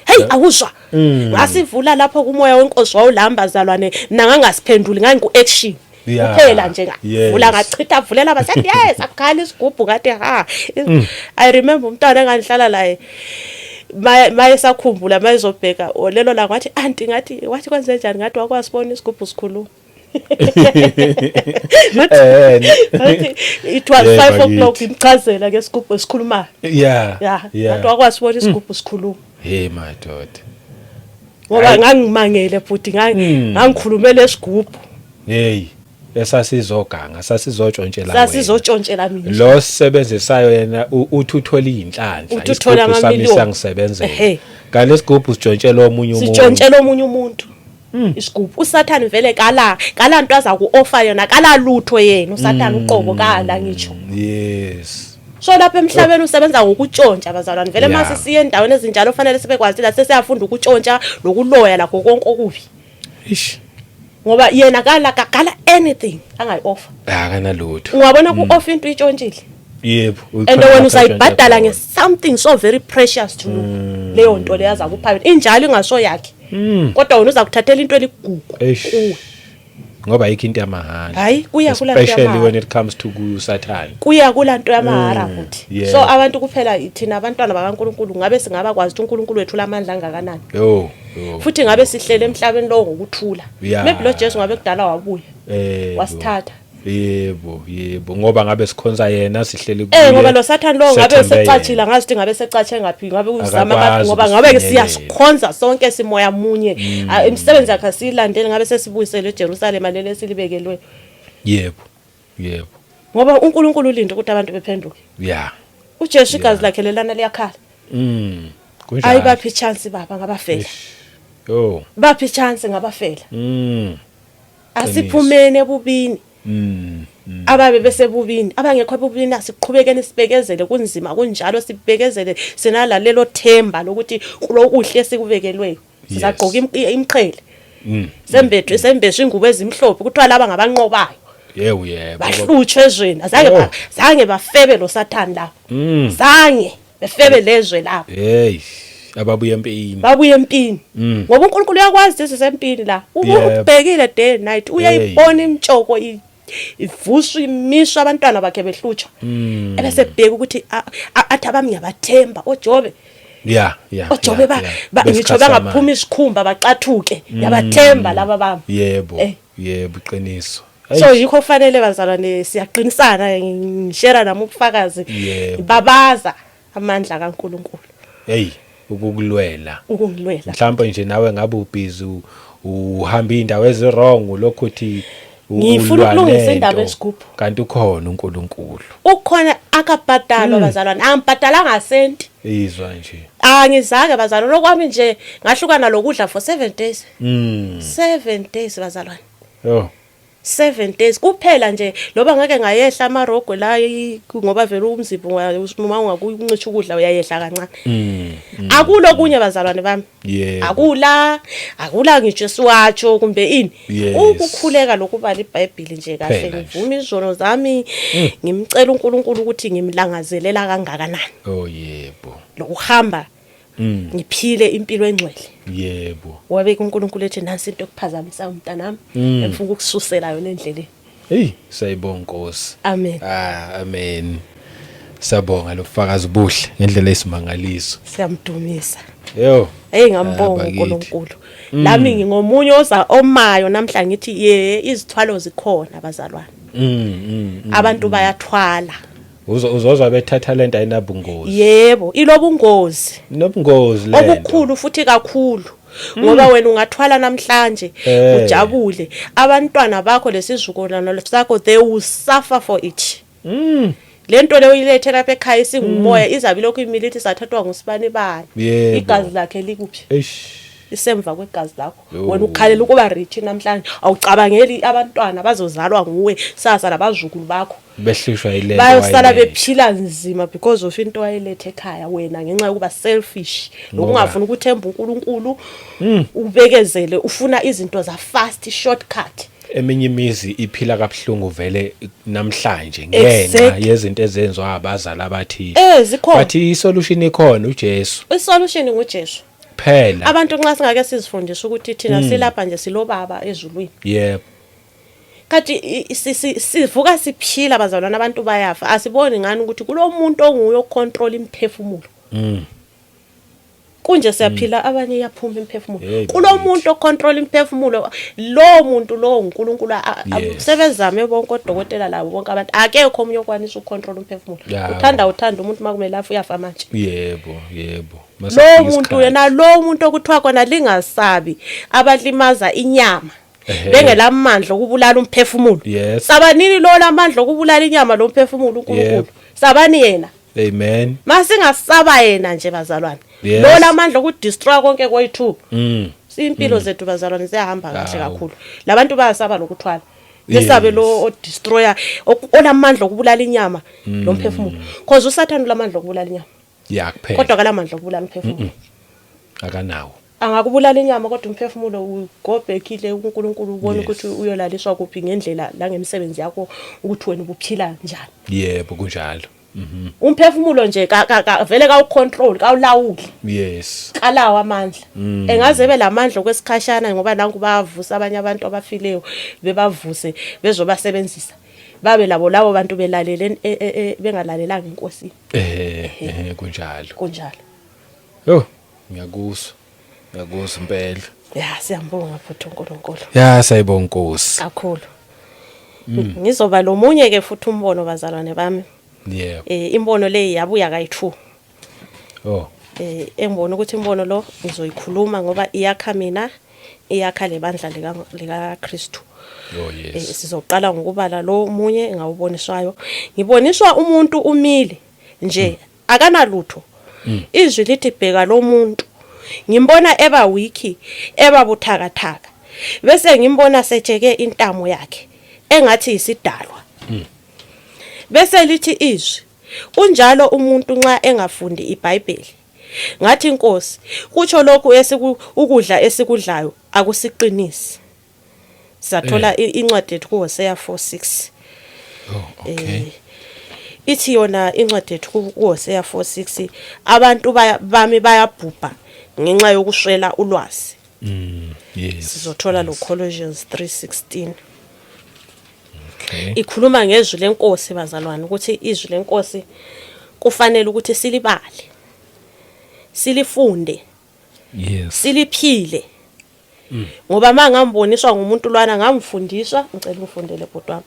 hey, awuzwa. Ngasivula lapho kumoya wenkosi wawulamba zalwane, mina ngangasiphenduli, ngangiku-action kuphela nje. Ngavula, ngachitha, vulela, basathi yes, akukhala isigubhu, ngathi ha. I remember umntwana engangihlala laye, maye sakhumbula mayezobheka o lelo la, ngathi anti, ngathi wathi kwenze njani, ngathi wakwasibona isigubhu sikhuluma. Ngathi it was 5 o'clock, ngimchazela ngesigubhu esikhulumayo. Ya, ngathi wakwasibona isigubhu sikhuluma. Hey madoda. Ngoba Hayi. ngangimangele futhi, ngangikhulumela esigubhu. Hey, esasizoganga, sasizotshontshela wena. Sasizotshontshela mina. Lo sisebenzisayo yena uthi uthola inhlanhla. Uthi uthola Isigubhu sami amamiliyoni. siyangisebenzela. Kanti lesigubhu sitshontshela omunye umuntu. Sitshontshela omunye umuntu isigubhu. Usathane vele kala nto aza ku-offer yona, kala lutho yena usathane uqobo, kala ngitsho. So lapha emhlabeni usebenza ngokutshontsha, bazalwane, vele. Mase siye endaweni ezinjalo fanele sibekwazi la sesiyafunda ukutshontsha nokuloya lakho konke okubi. Ish. Ngoba yena kala anything angayi-offer. Akanalutho. Ungabona ku-offer into uyitshontshile. Yebo. And wena uzayibhadala nge-something so very precious to you. Leyo nto leyo azakupha yona injalo ingaso yakhe, kodwa wena uzakuthathela into eligugu Eish. kuwe. Ngoba ayikho into yamahhala. Hayi, kuya kula nto Especially yamahhala. when it comes to kuSathane. Kuya kula nto yamahara futhi. So abantu kuphela thina abantwana bakaNkulunkulu ngabe singabakwazi ukuthi uNkulunkulu wethu lamandla angakanani. Yo. Yo. Futhi ngabe sihlele emhlabeni lowo ngokuthula. Maybe lo Jesu ngabe kudala wabuya, wasithatha. Yebo, ngoba ngabe sikhonza yena, sihleli kuye. Ngoba lo Sathane lo ngabe sethembe secatshile yena. ngazi ukuthi ngabe secatshe ngaphi, ngabe uzama ngaphi. Akakwazi Ngoba ngabe ukusifinyelela. siyasikhonza sonke simoya munye. Ah, imisebenzi yakhe asiyilandeli, ngabe sesibuyisele eJerusalema leli esilibekelwe. Yebo. Yebo. Ngoba uNkulunkulu ulinde ukuthi abantu bephenduke. UJesu igazi lakhe lelana liyakhala. Kunjalo. Ayi, baphi chance baba ngabafela. Yo. Baphi chance ngabafela. Asiphumeni ebubini. Ababe besebubini, abangekho ebubini, asiqhubekeni sibekezele, kunzima kunjalo, sibekezele sinalalelo themba lokuthi kulokuhle esikubekelweyo. Sizagqoka imqhele. Sembethwe, sembeswe ingubo ezimhlophe, kuthiwa laba ngabanqobayo. Yebo yebo. Bahlutshwe ezweni, azange zange bafebe lo Sathane lapho. Zange befebe lezwe lapho. Hey, ababuye empini. Babuye empini. Ngoba uNkulunkulu uyakwazi ukuthi sisempini la. Ubhekile day and night, uyayibona imtshoko ivuswa imiswa abantwana bakhe behlutshwa. Ebese bheka ukuthi athi abami ngiyabathemba oJobe. Ojobe ngisho Besikhathi bangaphuma samanje. isikhumba baxathuke, ngiyabathemba laba bami. Yebo. Yebo, iqiniso. So yikho kufanele bazalwane siyaqinisana, ngishare nami ubufakazi. Babaza amandla kaNkuluNkulu. Hey, ukukulwela. Ukungilwela. Mhlawumbe nje nawe ngabe ubhizi uhamba indawo ezi-wrong lokhu uthi Ngifuna ulwa ukulungisa nento, indaba yesigubhu. Kanti ukhona uNkulunkulu. Ukhona, akabhadalwa bazalwane, angibhadalanga senti. Izwa nje. Angizange bazalwane, okwami nje ngahlukana lokudla for 7 days. 7 days bazalwane. Yo. 7 days kuphela nje, loba ngeke ngayehla amarogwe la ngoba vele umzimba uma ungakuncisha ukudla uyayehla kancane. Akulo kunye bazalwane bami. Akula ngisho siwatsho kumbe ini. Ukukhuleka lokubala iBhayibheli nje kahle, Kuphela nje. ngivuma izono zami, ngimcela uNkulunkulu ukuthi ngimlangazelela kangakanani. Oh yebo. Lokuhamba ngiphile impilo engcwele. Wabe uNkulunkulu ethi nansi into ekuphazamisa umntanami, emfuna ukukususela yona endleleni. Hey, sayibonga Nkosi. Amen. Ah, amen. Sabonga lobufakazi buhle ngendlela esimangaliso. Siyamdumisa. Yo. Hey, ngambonga uNkulunkulu. Lami ngingomunye oza omayo namhla ngithi ye izithwalo zikhona bazalwane. Abantu bayathwala. Uzozwa bethatha lento ayinabungozi. Yebo, ilobungozi. Inobungozi lento. Obukhulu futhi kakhulu. Ngoba wena ungathwala namhlanje ujabule, abantwana bakho lesizukulwana sakho, they will suffer for it. Lento leyo ilethe lapha ekhaya isingumoya, izabe lokhu imile ithi sathathwa ngusibani bani. Igazi lakhe likuphi? Eish. Isemva kwegazi lakho. Wena ukhalela ukuba rich namhlanje, awucabangeli abantwana bazozalwa nguwe sasa nabazukulu bakho. Behlushwa yilento. Bayosala bephila nzima because of into wayelethe ekhaya wena, ngenxa yokuba selfish nokungafuni ukuthemba uNkulunkulu, ubekezele, ufuna izinto za fast, shortcut. Eminye imizi iphila kabuhlungu vele namhlanje ngenxa yezinto ezenziwa abazali abathile. Zikhona. But isolution ikhona, uJesu. Isolution nguJesu. Phela. Abantu nxa singake sizifundise ukuthi thina silapha nje silobaba ezulwini. Kanti sivuka siphila bazalwane, abantu bayafa, asiboni ngani ukuthi kulomuntu onguye ocontrol imphefumulo. Kunje siyaphila, abanye iyaphuma imphefumulo. Kulomuntu ocontrol imphefumulo, lo muntu lo uNkulunkulu. Sebezame bonke odokotela labo bonke abantu, akekho omunye okwanisa ukucontrol umphefumulo. Uthanda umuntu makumele afe, uyafa manje. Yebo, yebo. Lo muntu yena, lo muntu okuthiwa kona lingasabi abalimaza inyama bengelamandla okubulala umphefumulo. Sabanini lo lamandla okubulala inyama lo mphefumulo? uNkulunkulu. Sabani yena. Amen. Masingasaba yena nje bazalwane. Lo lamandla okudestroy konke koyi2. Impilo zethu bazalwane ziyahamba kahle kakhulu. Labantu bayasaba lokuthwala. Besabe lo odestroyer olamandla okubulala inyama lo mphefumulo. Cause uSathane ulamandla okubulala inyama. Ya, kuphela. Kodwa akalamandla okubulala umphefumulo. Akanawo. Angakubulala inyama, kodwa umphefumulo ugobhekile uNkulunkulu ubona ukuthi uyolaliswa kuphi ngendlela la ngemisebenzi yakho, ukuthi wena ubuphila njani. Yebo, kunjalo. Umphefumulo nje vele kawucontrol, kawulawuli. Kalawo amandla. Engaze ebe lamandla okwesikhashana, ngoba nanku bayavusa abanye abantu abafileyo, bebavuse bezobasebenzisa, babe labo labo bantu belalele bengalalelanga iNkosi. Kunjalo. Kunjalo. Yo, ngiyakuzwa. Ngiyakuzwa impela. Ya, siyambonga futhi uNkulunkulu. Ya, sayibonga Nkosi. Kakhulu. Ngizoba lo munye ke futhi umbono bazalwane bami. Imbono le yabuya kayi2. Oh. Engibona ukuthi imbono lo ngizoyikhuluma ngoba iyakha mina, iyakha lebandla lika Kristu. Oh yes. Sizoqala ngokubala lo munye engawuboniswayo. Ngiboniswa umuntu umile nje, akanalutho. Izwi lithi bheka lo muntu. Ngimbona eba weak, eba buthakathaka. Bese ngimbona setsheke intamo yakhe engathi isidalwa. Bese lithi izwi, unjalo umuntu nxa engafundi iBhayibheli. Ngathi Nkosi, kutsho lokhu ukudla esikudlayo akusiqinisi. Sathola incwadi yethu kuHosea 4:6. Oh, okay. Ithi yona incwadi yethu kuHosea 4:6, abantu bami bayabhubha ngenxa yokuswela ulwazi. Sizothola lo Colossians 3:16. Okay. Ikhuluma ngezwi lenkosi bazalwane, ukuthi izwi lenkosi kufanele ukuthi silibale, silifunde, siliphile. Ngoba mangamboniswa ngumuntu lwana, ngamfundiswa, ngicela ungifundele bhuti wami.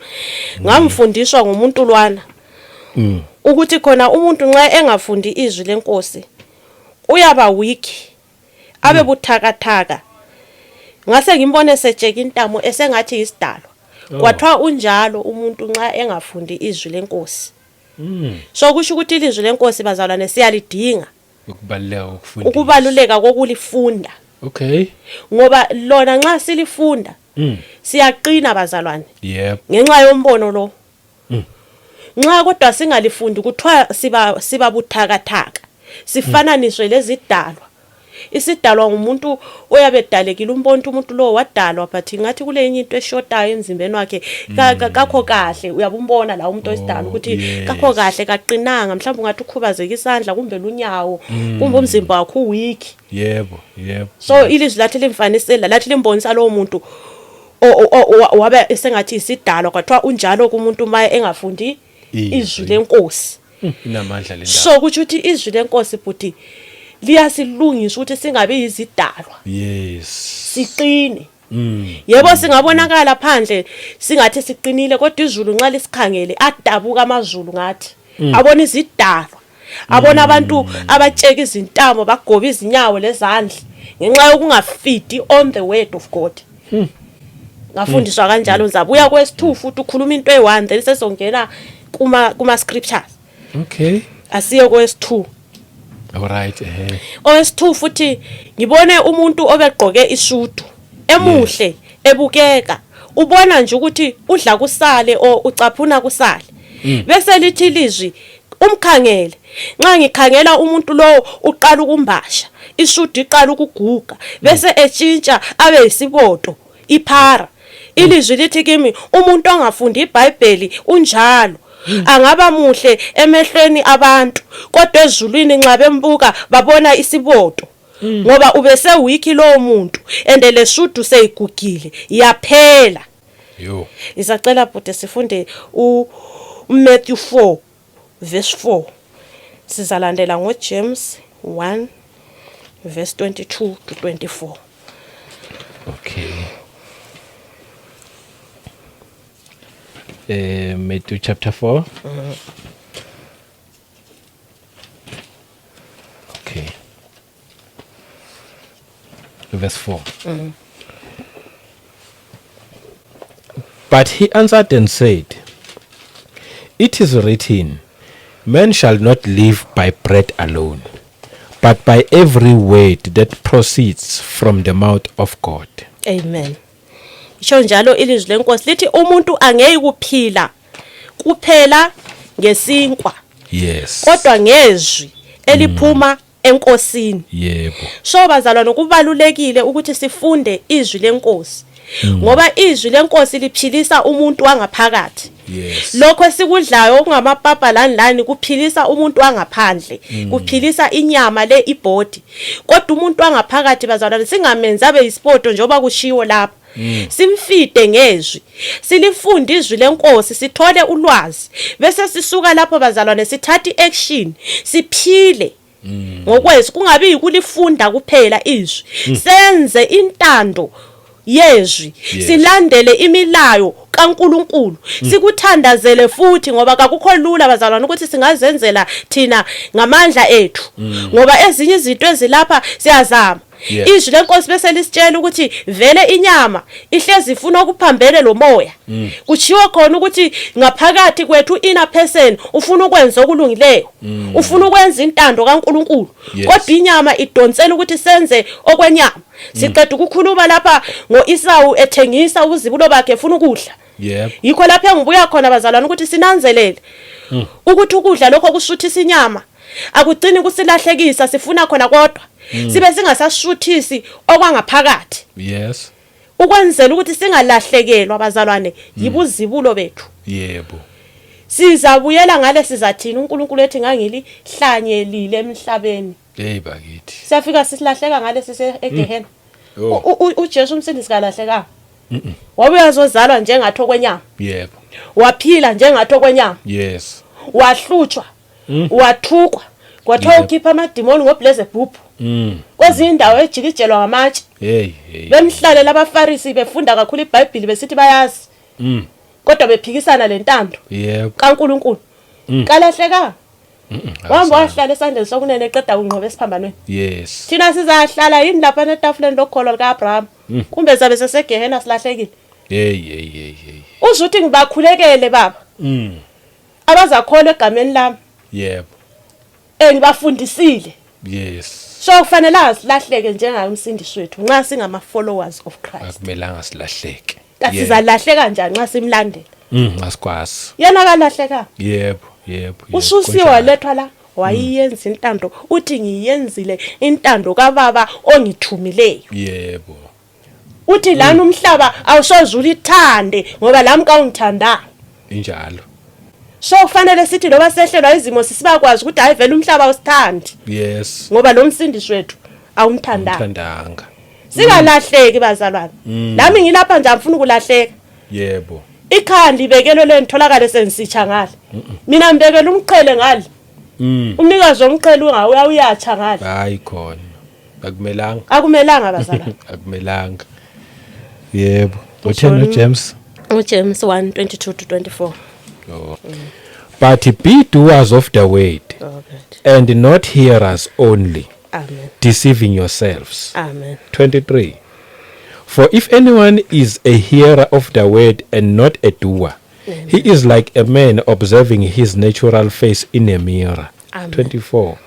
Ngamfundiswa ngumuntu lwana ukuthi khona umuntu nxa engafundi izwi lenkosi uyaba weak, abe buthakathaka. Ngase ngimbone setsheka intamo esengathi isidalwa. Kwathiwa unjalo umuntu nxa engafundi izwi lenkosi. So kusho ukuthi ilizwi lenkosi bazalwane siyalidinga. Ukubaluleka kokufunda. Ukubaluleka kokulifunda. Okay. Ngoba lona nxa silifunda siyaqina bazalwane. Yep. Ngenxa yombono lo. Nxa kodwa singalifundi kuthiwa siba buthakathaka. Sifananiswe lezidalwa. Isidalwa ngumuntu oyabe edalekile, umbona umuntu lo wadalwa, but ngathi kulenye into eshotayo emzimbeni wakhe, kakho kahle. Uyabumbona la umuntu oyisidalwa ukuthi kakho kahle, kaqinanga, mhlawumbe ungathi ukhubazeka isandla kumbe lunyawo, kumbe umzimba wakhe uweak. Yebo, yebo. So ilizwi lathi limfanisela, lathi limbonisa lowo muntu wabe esengathi isidalwa, kwathiwa unjalo kumuntu uma engafundi izwi lenkosi. Inamandla le ndaba. So kusho ukuthi izwi lenkosi bhuti liyasilungisa ukuthi singabi yizidalwa. Yes. Siqine. Yebo singabonakala phandle singathi siqinile kodwa izulu nxa lisikhangele adabuka amazulu ngathi. Abona izidalwa. Abona abantu abatsheka izintamo bagoba izinyawo lezandla ngenxa yokungafidi on the word of God. Ngafundiswa kanjalo ngizabuya kwesi2 futhi ukhuluma into eyi1 then sesongena kuma scriptures. Okay. Asiye kwesi2. All right eh. Owesi2 futhi ngibone umuntu obegqoke isudu emuhle ebukeka ubona nje ukuthi udla kusale o ucaphuna kusale. Bese lithi ilizwi umkhangele nxa ngikhangela umuntu lowo uqala ukumbasha isudu iqala ukuguga bese etshintsha abe yisiboto iphara. Ilizwi lithi kimi umuntu ongafundi iBhayibheli unjalo angaba muhle emehlweni abantu kodwa ezulwini nxa bembuka babona isiboto ngoba ubese wiki lowo muntu ende lesudu seyigugile yaphela. Yo. Ngisacela bhuti sifunde u Matthew 4 verse 4. Sizalandela ngo James 1 verse 22 to 24. Okay. Matthew chapter 4. Okay. Verse 4. But he answered and said, It is written, Man shall not live by bread alone, but by every word that proceeds from the mouth of God. Amen. Isho njalo ilizwi lenkosi lithi umuntu angeke kuphila kuphela ngesinkwa. Yes. Kodwa ngezwi eliphuma enkosini. Yebo. So bazalwane kubalulekile ukuthi sifunde izwi lenkosi. Ngoba izwi lenkosi liphilisa umuntu wangaphakathi. Yes. Lokho esikudlayo okungamapapa lani lani kuphilisa umuntu wangaphandle, kuphilisa inyama le ibody. Kodwa umuntu wangaphakathi bazalwane singamenzi abe yisipoto njengoba kushiwo lapha. Simfide ngezwi, silifunde izwi lenkosi, sithole ulwazi, bese sisuka lapho bazalwane sithatha iaction, siphile ngokwezwi, kungabi yikulifunda kuphela izwi, senze intando yezwi, silandele imilayo kaNkuluNkulu, sikuthandazele futhi ngoba kakukho lula bazalwane ukuthi singazenzela thina ngamandla ethu, ngoba ezinye izinto ezilapha siyazama. Izwi lenkosi bese lisitshela ukuthi vele inyama ihlezi ifuna okuphambene lomoya. Kutshiwo khona ukuthi ngaphakathi kwethu inner person ufuna ukwenza okulungileyo, ufuna ukwenza intando kaNkuluNkulu, kodwa inyama idonsela ukuthi senze okwenyama. Siqeda ukukhuluma lapha ngoEsau ethengisa ubuzibulo bakhe efuna ukudla. Yebo. Yikho lapha engibuya khona bazalwane ukuthi sinanzelele ukuthi ukudla lokho kusuthisa inyama akugcini kusilahlekisa, sifuna khona kodwa sibe singasasuthisi okwangaphakathi. Yes. Ukwenzela ukuthi singalahlekelwa bazalwane yibuzibulo bethu. Yebo. Sizabuyela ngale sizathini uNkulunkulu ethi ngangilihlanyelile emhlabeni. Hey bakithi. Siyafika sisilahleka ngale sise eGehena. uJesu umsindisi kalahlekanga. Wabuya azozalwa njengathi okwenyama. Yebo. Waphila njengathi okwenyama. Yes. Wahlutshwa. Wathukwa. Kwathiwa ukhipha amadimoni ngoBelzebub. Kwezinye indawo ejikijelwa ngamatshe. Hey hey. Bemhlalela abaFarisi befunda kakhulu iBhayibheli besithi bayazi. Kodwa bephikisana lentando. Yebo. kaNkuluNkulu. Kalahleka. Wahamba wahlala esandleni sokunene eqeda kunqoba esiphambanweni. Yes. Thina sizahlala yini lapha etafuleni lokukholwa likaAbraham? Kumbe sabe sesegehena silahlekile. Hey hey hey hey. Uzwe uthi ngibakhulekele baba. Abazakholwa egameni lami. Yebo. Engibafundisile. Yes. So kufanele asilahleke njengaye umsindisi wethu nxa singama followers of Christ. Akumelanga silahleke. Kasizalahle kanjani nxa simlandela? Asikwazi. Yena kalahleka. Yebo, yebo. Ususiwe walethwa la wayiyenza intando, uthi ngiyenzile intando kaBaba ongithumileyo. Yebo. Uthi lana umhlaba awusoze ulithande ngoba lami kawungithandanga. Injalo. So kufanele sithi loba sehlelwa izimo sisibakwazi ukuthi hayi vele umhlaba awusithandi. Yes. Ngoba lo msindisi wethu awumthandanga. Awumthandanga. Singalahleki bazalwane. Lami ngilapha nje angifuni ukulahleka. Yebo. Ikhaya libekelwe lentholakale sensitsha ngale. Mina ngibekela umqhele ngale. Umnikazi womqhele unga uyatsha ngale. Hayi khona. Akumelanga. Akumelanga bazalwane. Akumelanga. Yebo. Utheni uJames? UJames 1:22 to 24. Oh. But be doers of the word Oh, good. and not hearers only, Amen. deceiving yourselves. Amen. 23. For if anyone is a hearer of the word and not a doer, he is like a man observing his natural face in a mirror. Amen. 24.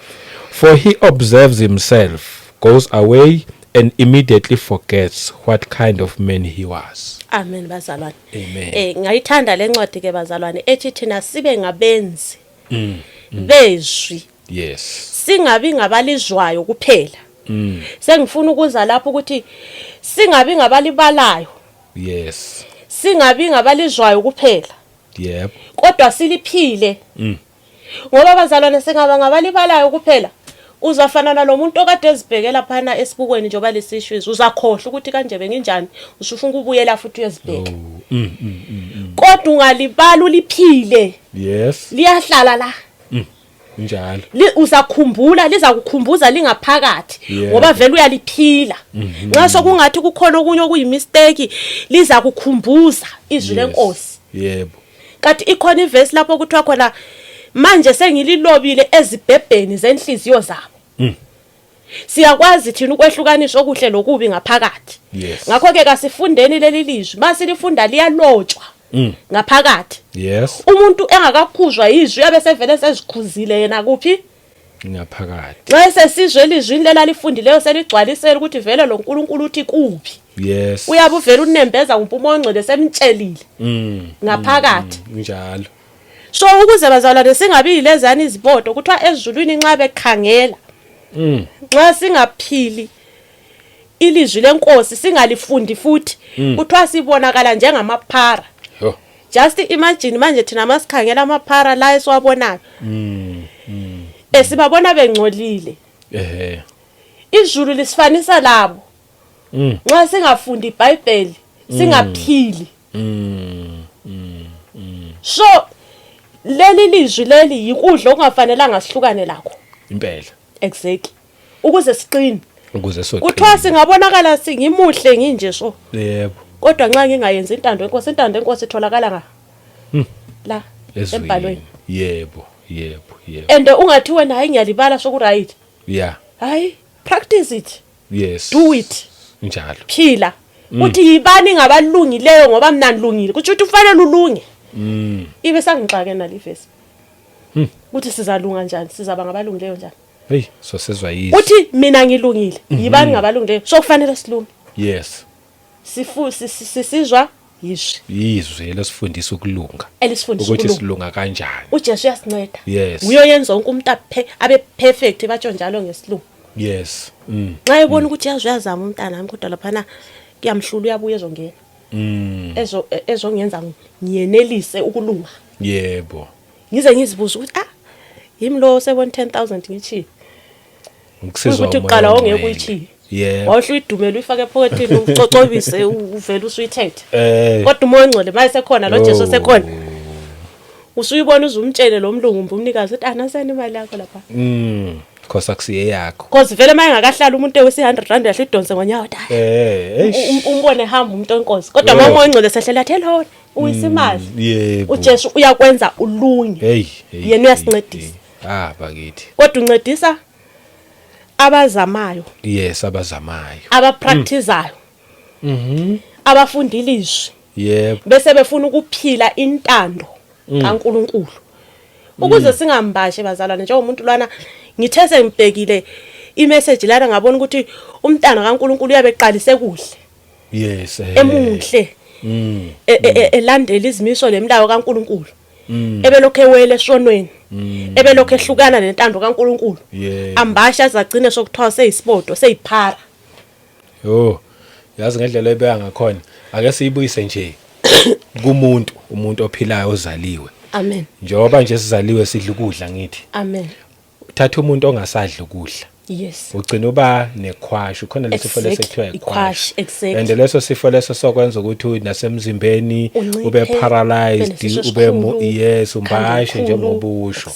For he observes himself, goes away, and immediately forgets what kind of man he was. Amen bazalwane. Amen. Ngayithanda lencwadi ke bazalwane ethi thina sibe ngabenzi bezwi Yes. singabi ngabalizwayo kuphela. Sengifuna ukuza lapho ukuthi singabi ngabalibalayo, Yes. singabi ngabalizwayo kuphela. Yep. Kodwa siliphile. Ngoba bazalwane singaba ngabalibalayo kuphela. Uzafana nalomuntu okade ezibhekela phana esibukweni njengoba lesisho uzakhohlwa ukuthi kanje benginjani usufuna ukubuyela futhi uyezibheka. Kodwa ungalibala uliphile Yes. liyahlala la. Njalo. Uzakhumbula lizakukhumbuza lingaphakathi Yebo. ngoba vele uyaliphila. Nxa sokungathi kukhona okunye okuyimistake lizakukhumbuza izwi lenkosi. Yebo. Kanti ikhona ivesi lapho kuthiwa khona manje sengililobile ezibhebheni zenhliziyo zabo. Siyakwazi thina ukwehlukanisa okuhle lokubi ngaphakathi. Yes. Ngakho ke kasifundeni leli lizwi, masilifunda liyalotshwa ngaphakathi. Yes. Umuntu engakakhuzwa izwi abe sevele sezikhuzile yena kuphi? Ngaphakathi. Nxa sesizwe elizwini lelalifundileyo seligcwalisela ukuthi vele lo nkulunkulu uthi kuphi. Yes. Uyabe uvele unembeza ngumpumo ongcwele semtshelile ngaphakathi. Njalo. So ukuze bazalwane singabi yilezana izibodo kuthiwa ezulwini nxa bekhangela nxa singaphili ilizwi lenkosi singalifundi futhi kuthiwa sibonakala njengamaphara. Yo. Just imagine manje thina masikhangela amaphara la esiwabonayo esibabona bengcolile. Izulu lisifanisa labo. Nxa singafundi iBhayibheli singaphili. So leli lizwi leli yikudla okungafanelanga sihlukane lakho. Impela. Exactly. Ukuze siqine. Ukuze soqine. Kuthiwa singabonakala singimuhle nginje so. Yebo. Kodwa nxa ngingayenzi intando yenkosi, intando yenkosi itholakala nga la embhalweni. Yebo, yebo, yebo. And ungathi wena hayi ngiyalibala soku right. Yeah. Hayi, practice it. Yes. Do it. Njalo. Phila. Uthi yibani ngabalungileyo ngoba mina ngilungile. Kuthi uthi ufanele ulunge. Ibe sangixake nalivesi. Uthi sizalunga njani? Sizaba ngabalungileyo njani? Hey, so sezwa yizwi. Uthi mina ngilungile. Yibani ngabalungileyo? So kufanele silunge. Yes. Sisizwa yizwi. Yizwi lesifundisa ukulunga. Elisifundisa ukuthi ukulunga. silunga kanjani. uJesu uyasinceda. Yes. Uyoyenza wonke umuntu abe perfect batsho njalo ngesilungu. Yes. Nxa ebona ukuthi yazi uyazama umntana wami kodwa laphana kuyamhlula uyabuya ezongena. Ezongenza ngiyenelise ukulunga. Yebo. Ngize ngizibuze ukuthi yimi lo sebona 10000 ngichiye. Ngikusizwa Ukuthi kuqala wongeke uyichiye. Yebo. Wawuhle uyidumele uyifake ephokethini ucocobise uvele usuyithethe. Kodwa umoya ongcwele manje sekhona lo Jesu sekhona. Usuyibona uzumtshele lo mlungu umnikazi uthi anaseni imali yakho lapha. Cause akusiye yakho. Cause vele manje ngakahlala umuntu ewisi 100 rand yahle idonse ngonyawo ta. Umbone hamba umuntu onkosi. Kodwa uma umoya ongcwele sehlela athi hello uwisa imali. Yebo. uJesu uyakwenza ulunge. Hey. Yena uyasincedisa. Bakithi. Kodwa uncedisa abazamayo. Yes, abazamayo. Abapracticeayo. Abafunda ilizwi. Yebo. Bese befuna ukuphila intando kaNkuluNkulu. Ukuze singambashe bazalwane njengomuntu lwana ngithe sengibhekile imessage lana ngabona ukuthi umntana kaNkuluNkulu uyabeqalise kuhle. Yes. Emuhle. Elandela izimiso lemlayo kaNkuluNkulu. Ebelokhe ewele esonweni. Ebelokhe ehlukana nentando kaNkuluNkulu. Ambasha azagcine sokuthiwa seyisibodo seyiphara. Yo, yazi ngendlela ebeka ngakhona. Ake siyibuyise nje kumuntu, umuntu ophilayo ozaliwe. Amen. Njengoba nje sizaliwe sidla ukudla ngithi. Amen. Thatha umuntu ongasadli ukudla. Yes. Ugcina uba nekhwashi, khona lesifo leso ekuthiwa Ikhwashi, ikhwashi. Exactly. And leso sifo leso sokwenza ukuthi nasemzimbeni Unciphe, ube ube paralyzed, nesisu ube esikhulu, yes, ikhanda umbashe elikhulu. njengobusho.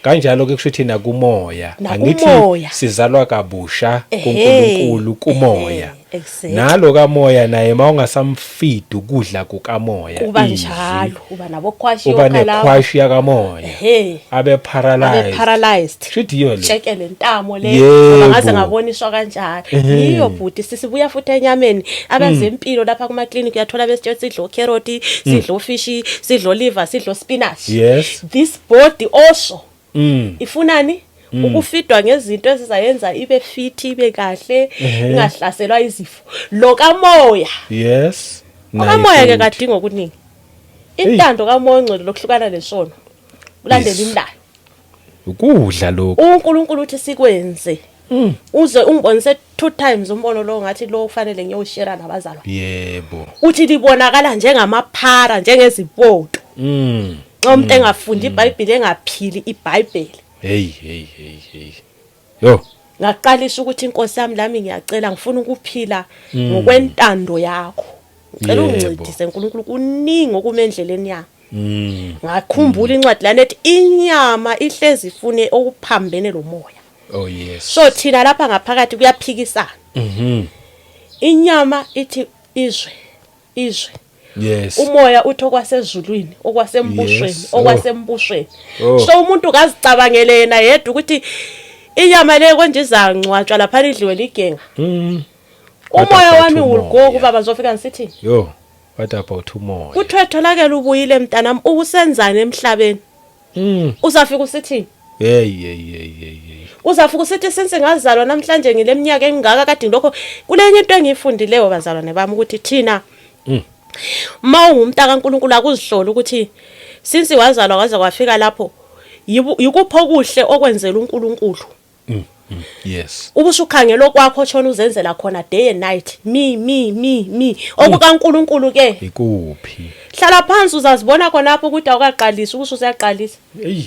Kanjalo ke kusho ukuthi nakumoya, angithi Nakumoya. sizalwa kabusha kuNkulunkulu kumoya. Nalo kamoya naye mawungasamfidi ukudla kukamoya, Kuba izwi, njalo, uba nabokhwashi. Uba nekhwashi yakamoya, abe abe paralyzed. Paralyzed. Shuthi yiyo le. Tsheke le ntamo le. Ngoba ngaze ngaboniswa kanjalo. Yiyo bhuti, sisibuya futhi enyameni. Abezempilo lapha kuma clinic uyathola besitshela sidlo carrot, sidlo fish, sidlo liver, sidlo spinach. This body also ifunani? Ukufidwa ngezinto ezizayenza ibe fit, ibe kahle, ingahlaselwa izifo. Lo kamoya, Naye okamoya ke futhi. Kadinga okuningi. Intando kamoya ongcwele lokuhlukana nesono, ulandela imilayo. Ukudla lokho. uNkulunkulu uthi sikwenze. Uze ungibonise two times umbono lo, ngathi lo kufanele ngiyowushare nabazalwa. Uthi libonakala njengamaphara, njengezipoto. Nxa umuntu engafundi iBhayibheli, engaphili iBhayibheli. Hey hey hey hey, yo. Ngaqalisa ukuthi, inkosi yami, lami ngiyacela, ngifuna ukuphila ngokwentando yakho, ngicela ungincedise uNkulunkulu, kuningi okuma endleleni yami. Ngakhumbula incwadi lana ethi inyama ihlezi ifune okuphambene lomoya. Oh yes. So thina lapha ngaphakathi kuyaphikisana. Inyama ithi izwe, izwe. Umoya uthi okwasezulwini, okwasembusweni, okwasembusweni. So umuntu kazicabangele yena yedwa ukuthi inyama le konje izangcwatshwa lapha, idliwe ligenga. Umoya What wami about will go umoya? kubaba, ngizofika ngisithini? Yo, what about umoya? Kuthiwe tholakele ubuyile mntanami, ukusenzani emhlabeni? Uzafika usithini? Hey hey hey hey hey. Uzafika usithi since ngazalwa namhlanje ngileminyaka engaka kade lokho. Kulenye into engiyifundileyo, bazalwane bami, ukuthi thina ma ungumntu kaNkuluNkulu akuzihlola ukuthi since wazalwa waze kwafika lapho, yikuphi okuhle okwenzela uNkulunkulu. Ubusukhangela okwakho, tshona uzenzela khona day and night, me, me, me, me. OkukaNkuluNkulu ke? Ikuphi? Hlala phansi, uzazibona khonapho ukuthi awukaqalisi, ukuthi usuyaqalisa. Hey.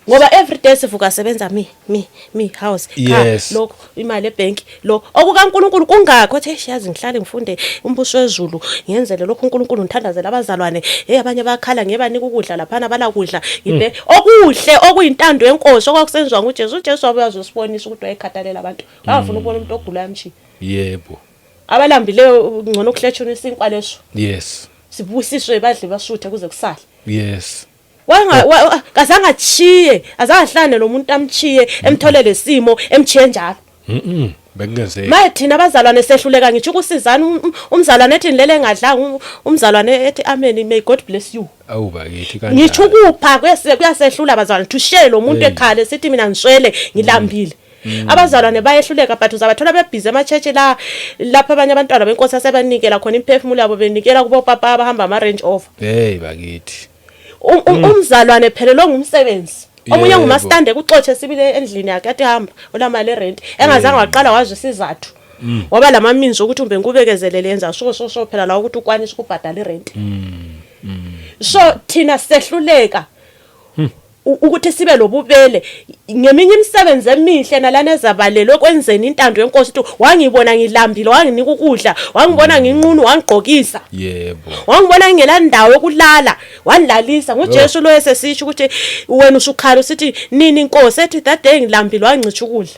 Ngoba every day sivuka sebenza me, me, me, house, car, lokho, imali ebank, lo okukaNkuluNkulu kungakho ethi, "Eish, yazi ngihlale ngifunde umbuso wezulu, ngiyenzele lokhu uNkulunkulu, ngithandazela abazalwane. Hey, abanye bayakhala, ngebanika ukudla laphana, balakudla ngibe okuhle okuyintando yenkosi okwakusenziwa nguJesu." UJesu wabuya uzosibonisa ukuthi wayekhathalela abantu, wangafuna ukubona umuntu ogulayo amshiye. Abalambileyo ngcono ukuhletshuna isinkwa leso, sibusiswe, badle basuthe kuze kusale. Kazange achiye, azange ahlane lo muntu amchiye, emtholele simo, emchiye njalo. Bekungenzeki. Maye thina abazalwane sehluleka ngitsho ukusizana. Umzalwane ethi ngilele engadlanga, umzalwane ethi amen, may God bless you. Awu bakithi, Ngitsho kanjani? ukupha kuyasehlula abazalwane, to share lo muntu Hey. ekhala sithi mina ngiswele, ngilambile. Abazalwane bayehluleka, but uzabathola bebhizi ema-church la, lapho abanye abantwana benkosi asebanikela khona imiphefumulo yabo, benikela kubopapa abahamba ama-Range Rover. Hey bakithi. Umzalwane phelelwe ngumsebenzi, omunye ngumastande kuxotshe sibili endlini yakhe, athi hamba, olamali erent, engazange waqala wazwa isizathu, waba lama-means ukuthi umbe ngikubekezelele, yenza so so so, phela la ukuthi ukwanise ukubhadala irent. So thina sehluleka ukuthi sibe lobubele ngeminye imisebenzi emihle nalana ezabalelwe kwenzeni intando yenkosi, ukuthi wangibona ngilambile wanginika ukudla, wangibona nginqunu wangigqokisa, wangibona ngingela ndawo yokulala wandilalisa. NguJesu lo esesisho ukuthi wena usukhala usithi nini inkosi, ethi that day ngilambile wangicitsha ukudla.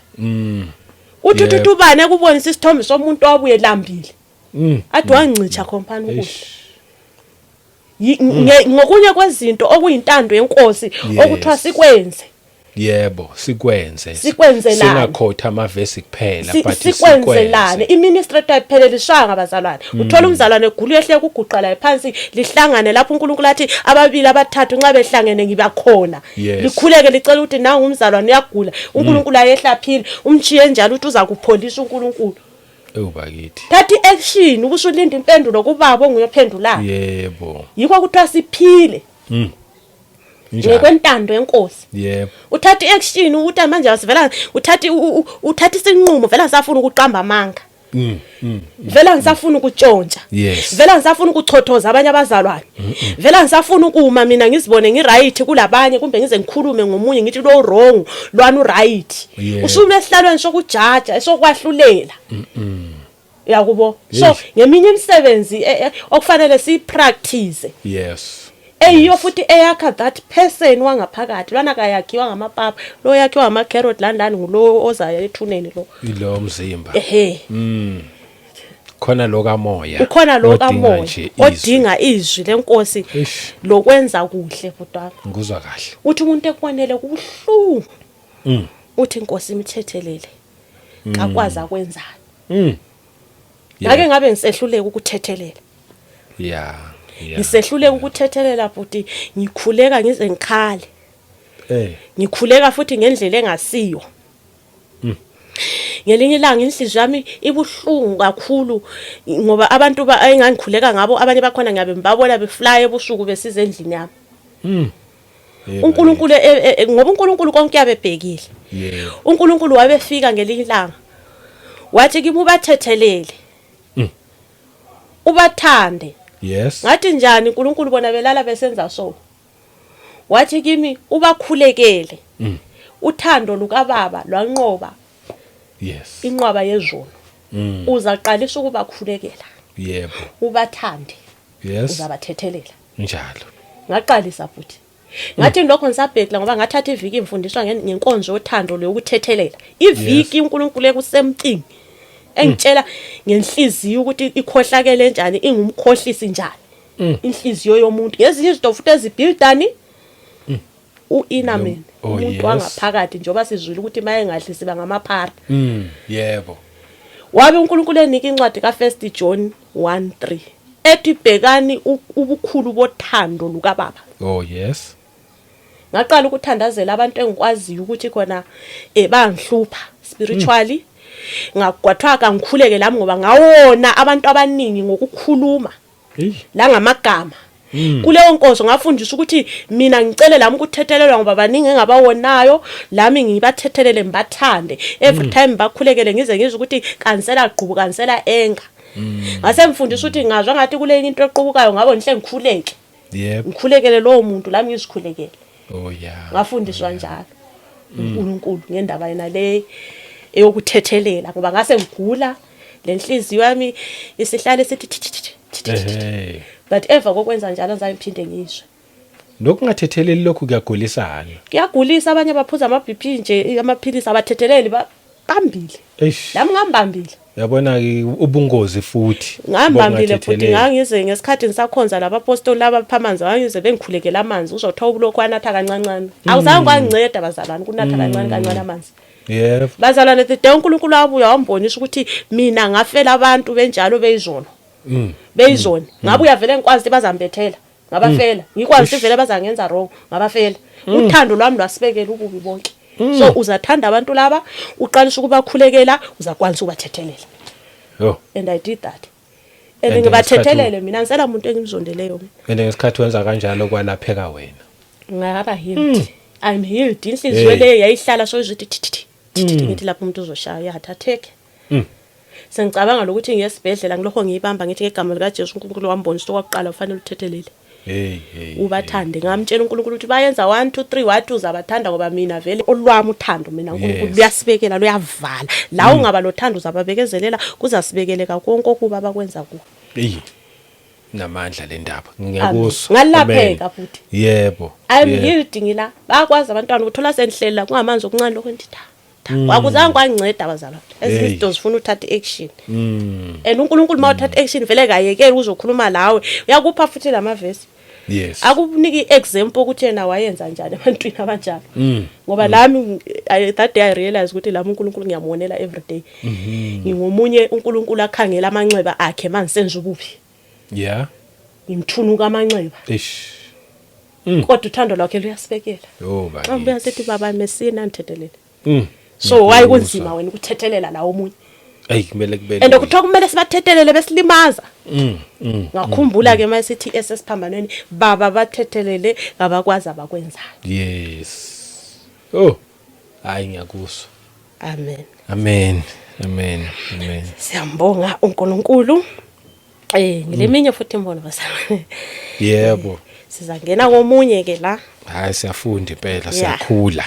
Uthi uthi ubani ekubonisa isithombe somuntu owabuye lambile, athi wangicitsha khompani ukudla. Eish. Ngokunye kwezinto okuyintando yenkosi okuthiwa sikwenze. Yebo, sikwenze. Sikwenzelane. Singakhotha amavesi kuphela, but Sikwenzelane. I-ministry ayiphelelishanga, abazalwane. Uthola umzalwane egula, uyehleka uguqa la phansi, lihlangane lapho uNkulunkulu athi ababili abathathu nxa behlangene ngiba khona. Likhuleke, licela ukuthi nangu umzalwane uyagula, uNkulunkulu ayehla aphile, umchiye njalo ukuthi uza kupholisa uNkulunkulu. Ewu bakithi. Thatha i-action ubusulinda impendulo kubaba onguyophendulayo. Yikho kuthiwa siphile Njalo. ngokwentando yenkosi. Uthatha i-action ukuthi manje asivela, uthatha uthatha isinqumo, vela safuna ukuqamba amanga. Vele angisafuni ukutshontsha. Vele angisafuni ukuchothoza abanye abazalwane. Vele angisafuni ukuma mina ngizibone ngiright kulabanye, kumbe ngize ngikhulume ngomunye ngithi lo wrong, lwana uright. Usunesihlalweni sokujaja, esokwahlulela. Yakubo. So ngeminye imisebenzi okufanele siyipractice. Eyiyo futhi eyakha that person wangaphakathi. Lwana kayakhiwa ngamapapa, lo yakhiwa ngama carrot, lani lani, ngulo ozayo ethuneni lo. Ilo mzimba. Ehe. Khona lo kamoya. Ukhona lo odinga kamoya nje izwi. Odinga izwi lenkosi lokwenza kuhle, bhuti. Ngikuzwa kahle. Uthi umuntu ekubonele kubuhlungu. Uthi inkosi imthethelele. Kakwazi akwenzani. Ngake ngabe ngisehluleka ukuthethelela. Ngisehluleka ukuthethelela, bhuti, ngikhuleka ngize ngikhale. Ngikhuleka futhi ngendlela engasiyo. Ngelinye ilanga inhliziyo yami ibuhlungu kakhulu ngoba abantu engangikhuleka ngabo, abanye bakhona ngiyabe ngibabona befly ebusuku besiza endlini yami. uNkulunkulu ngoba uNkulunkulu konke yabebhekile. UNkulunkulu wabefika ngelinye ilanga wathi kimi, ubathethelele. Ubathande. Ngathi, njani uNkulunkulu, bona belala besenza so? Wathi kimi, ubakhulekele. Uthando lukababa lwanqoba inqwaba yezono. Uzaqalisa ukubakhulekela. Ubathande. Uzabathethelela. Njalo. Ngaqalisa futhi. Ngathi lokho ngisabhekla ngoba ngathatha iviki ngifundiswa ngenkonzo yothando lokuthethelela. Iviki uNkulunkulu ekusemting engitshela ngenhliziyo ukuthi ikhohlakele njani, ingumkhohlisi njani. Inhliziyo yomuntu. Ngezinye izinto futhi ezibuildani u-inner man, umuntu wangaphakathi, njengoba sizwile ukuthi maye ngadli siba ngamaphara. Yebo. Wabe uNkulunkulu enika incwadi ka1 John 1:3 ethi, bhekani ubukhulu bothando lukababa. Ngaqala ukuthandazela abantu engikwaziyo ukuthi khona bangihlupha spiritually. Ngagwathwa kangikhuleke lami ngoba ngawona abantu abaningi ngokukhuluma la ngamagama. Kuleyo nkonzo ngafundisa ukuthi mina ngicele lami ukuthethelelwa ngoba baningi engabawonayo, lami ngibathethelele, ngibathande every time, bakhulekele ngize ngizwe ukuthi kansela gqubu, kansela enga. Ngase ngifundisa ukuthi ngazwa ngathi kule into equbukayo ngabo ngihle ngikhuleke. Ngikhulekele lowo muntu, lami ngizikhulekele. Ngafundiswa njalo uNkulunkulu ngendaba yena le eyokuthethelela ngoba ngase ngigula, lenhliziyo yami isihlale sithi thi thi thi thi thi thi. But emva kokwenza njalo ngizange ngiphinde ngizwe. Nokungathetheleli lokhu kuyagulisana. Kuyagulisa, abanye baphuza ama-BP nje, amaphilisi, abathetheleli, bambile. Lami ngambambile. Yabona ke ubungozi futhi. Ngambambile futhi, ngangize ngesikhathi ngisakhonza labapostoli laba phamanzi, ngangize bengikhulekela amanzi, uzothola ubulokhu anatha kancancane. Awuzange kwanginceda, bazalwane, ukunatha kancane kancane amanzi. Bazalwane, the day uNkulunkulu wabuya wambonisa ukuthi mina ngafela abantu benjalo beyizolo. Beyizoni. Ngabuya vele ngikwazi ukuthi bazambethela. Ngabafela. Ngikwazi ukuthi vele bazangenza wrong, ngabafela. Uthando lwami lwasibekela ububi bonke. So uzathanda abantu laba, uqalisa ukubakhulekela, uzakwanisa ukubathethelela. Yo. And I did that. And ngibathethelele mina, ngisela umuntu engimzondeleyo mina. And ngesikhathi wenza kanjalo kwalapheka wena. Ngaba healed. I'm healed. Inhliziyo le yayihlala so izithi thi thi thi thi, ngithi lapho umuntu uzoshaya i-heart attack. Sengicabanga lokuthi ngiyesibhedlela, ngilokho ngiyibamba ngithi ngegama likaJesu, uNkulunkulu wambonisa okwakuqala ufanele uthethelele. Hey hey. Ubathande. Ngamtshela uNkulunkulu ukuthi bayenza 1 2 3, wathi uzabathanda ngoba mina vele olwami uthando mina uNkulunkulu luyasibekela, luyavala. La ungaba lothando uzababekezelela, kuzasibekeleka konke okuba abakwenza kuwe. Hey. Namandla le ndaba. Ngiyakuzwa. Ngalapheka futhi. I'm healed ngila. Bayakwazi abantwana ukuthola senhlela kungamanzi okuncane lokho ngithi tha. Kwakuzange kwanginceda, abazalwane. Ezinye izinto zifuna uthatha action. And uNkulunkulu mawuthatha action vele kayekeli uzokhuluma lawe. Uyakupha futhi lamavesi. Akukuniki example ukuthi yena wayenza njani ebantwini abanjalo. Ngoba lami that day I realized ukuthi lami uNkulunkulu ngiyamonela every day. Ngingomunye uNkulunkulu akhangela amanxeba akhe mangisenza ububi. Ngimthunuka amanxeba. Eish. Kodwa uthando lwakhe luyasibekela. Yo. Xa ngibuya sithi baba mesina ngithethelele. So why kunzima wena ukuthethelela la omunye? Ey, kumele kube. And kuthiwa kumele sibathethelele besilimaza. Ngakhumbula ke masithi esesiphambanweni, baba bathethelele, ngabakwazi abakwenzayo. Yes. Oh. Hayi, ngiyakuzwa. Amen. Amen. Amen. Amen. Siyambonga uNkulunkulu. Ngileminye futhi imbono bazalwane. Yebo. Sizangena komunye ke la. Hayi, siyafunda impela, siyakhula.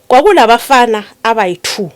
Kwakulabafana abayi2.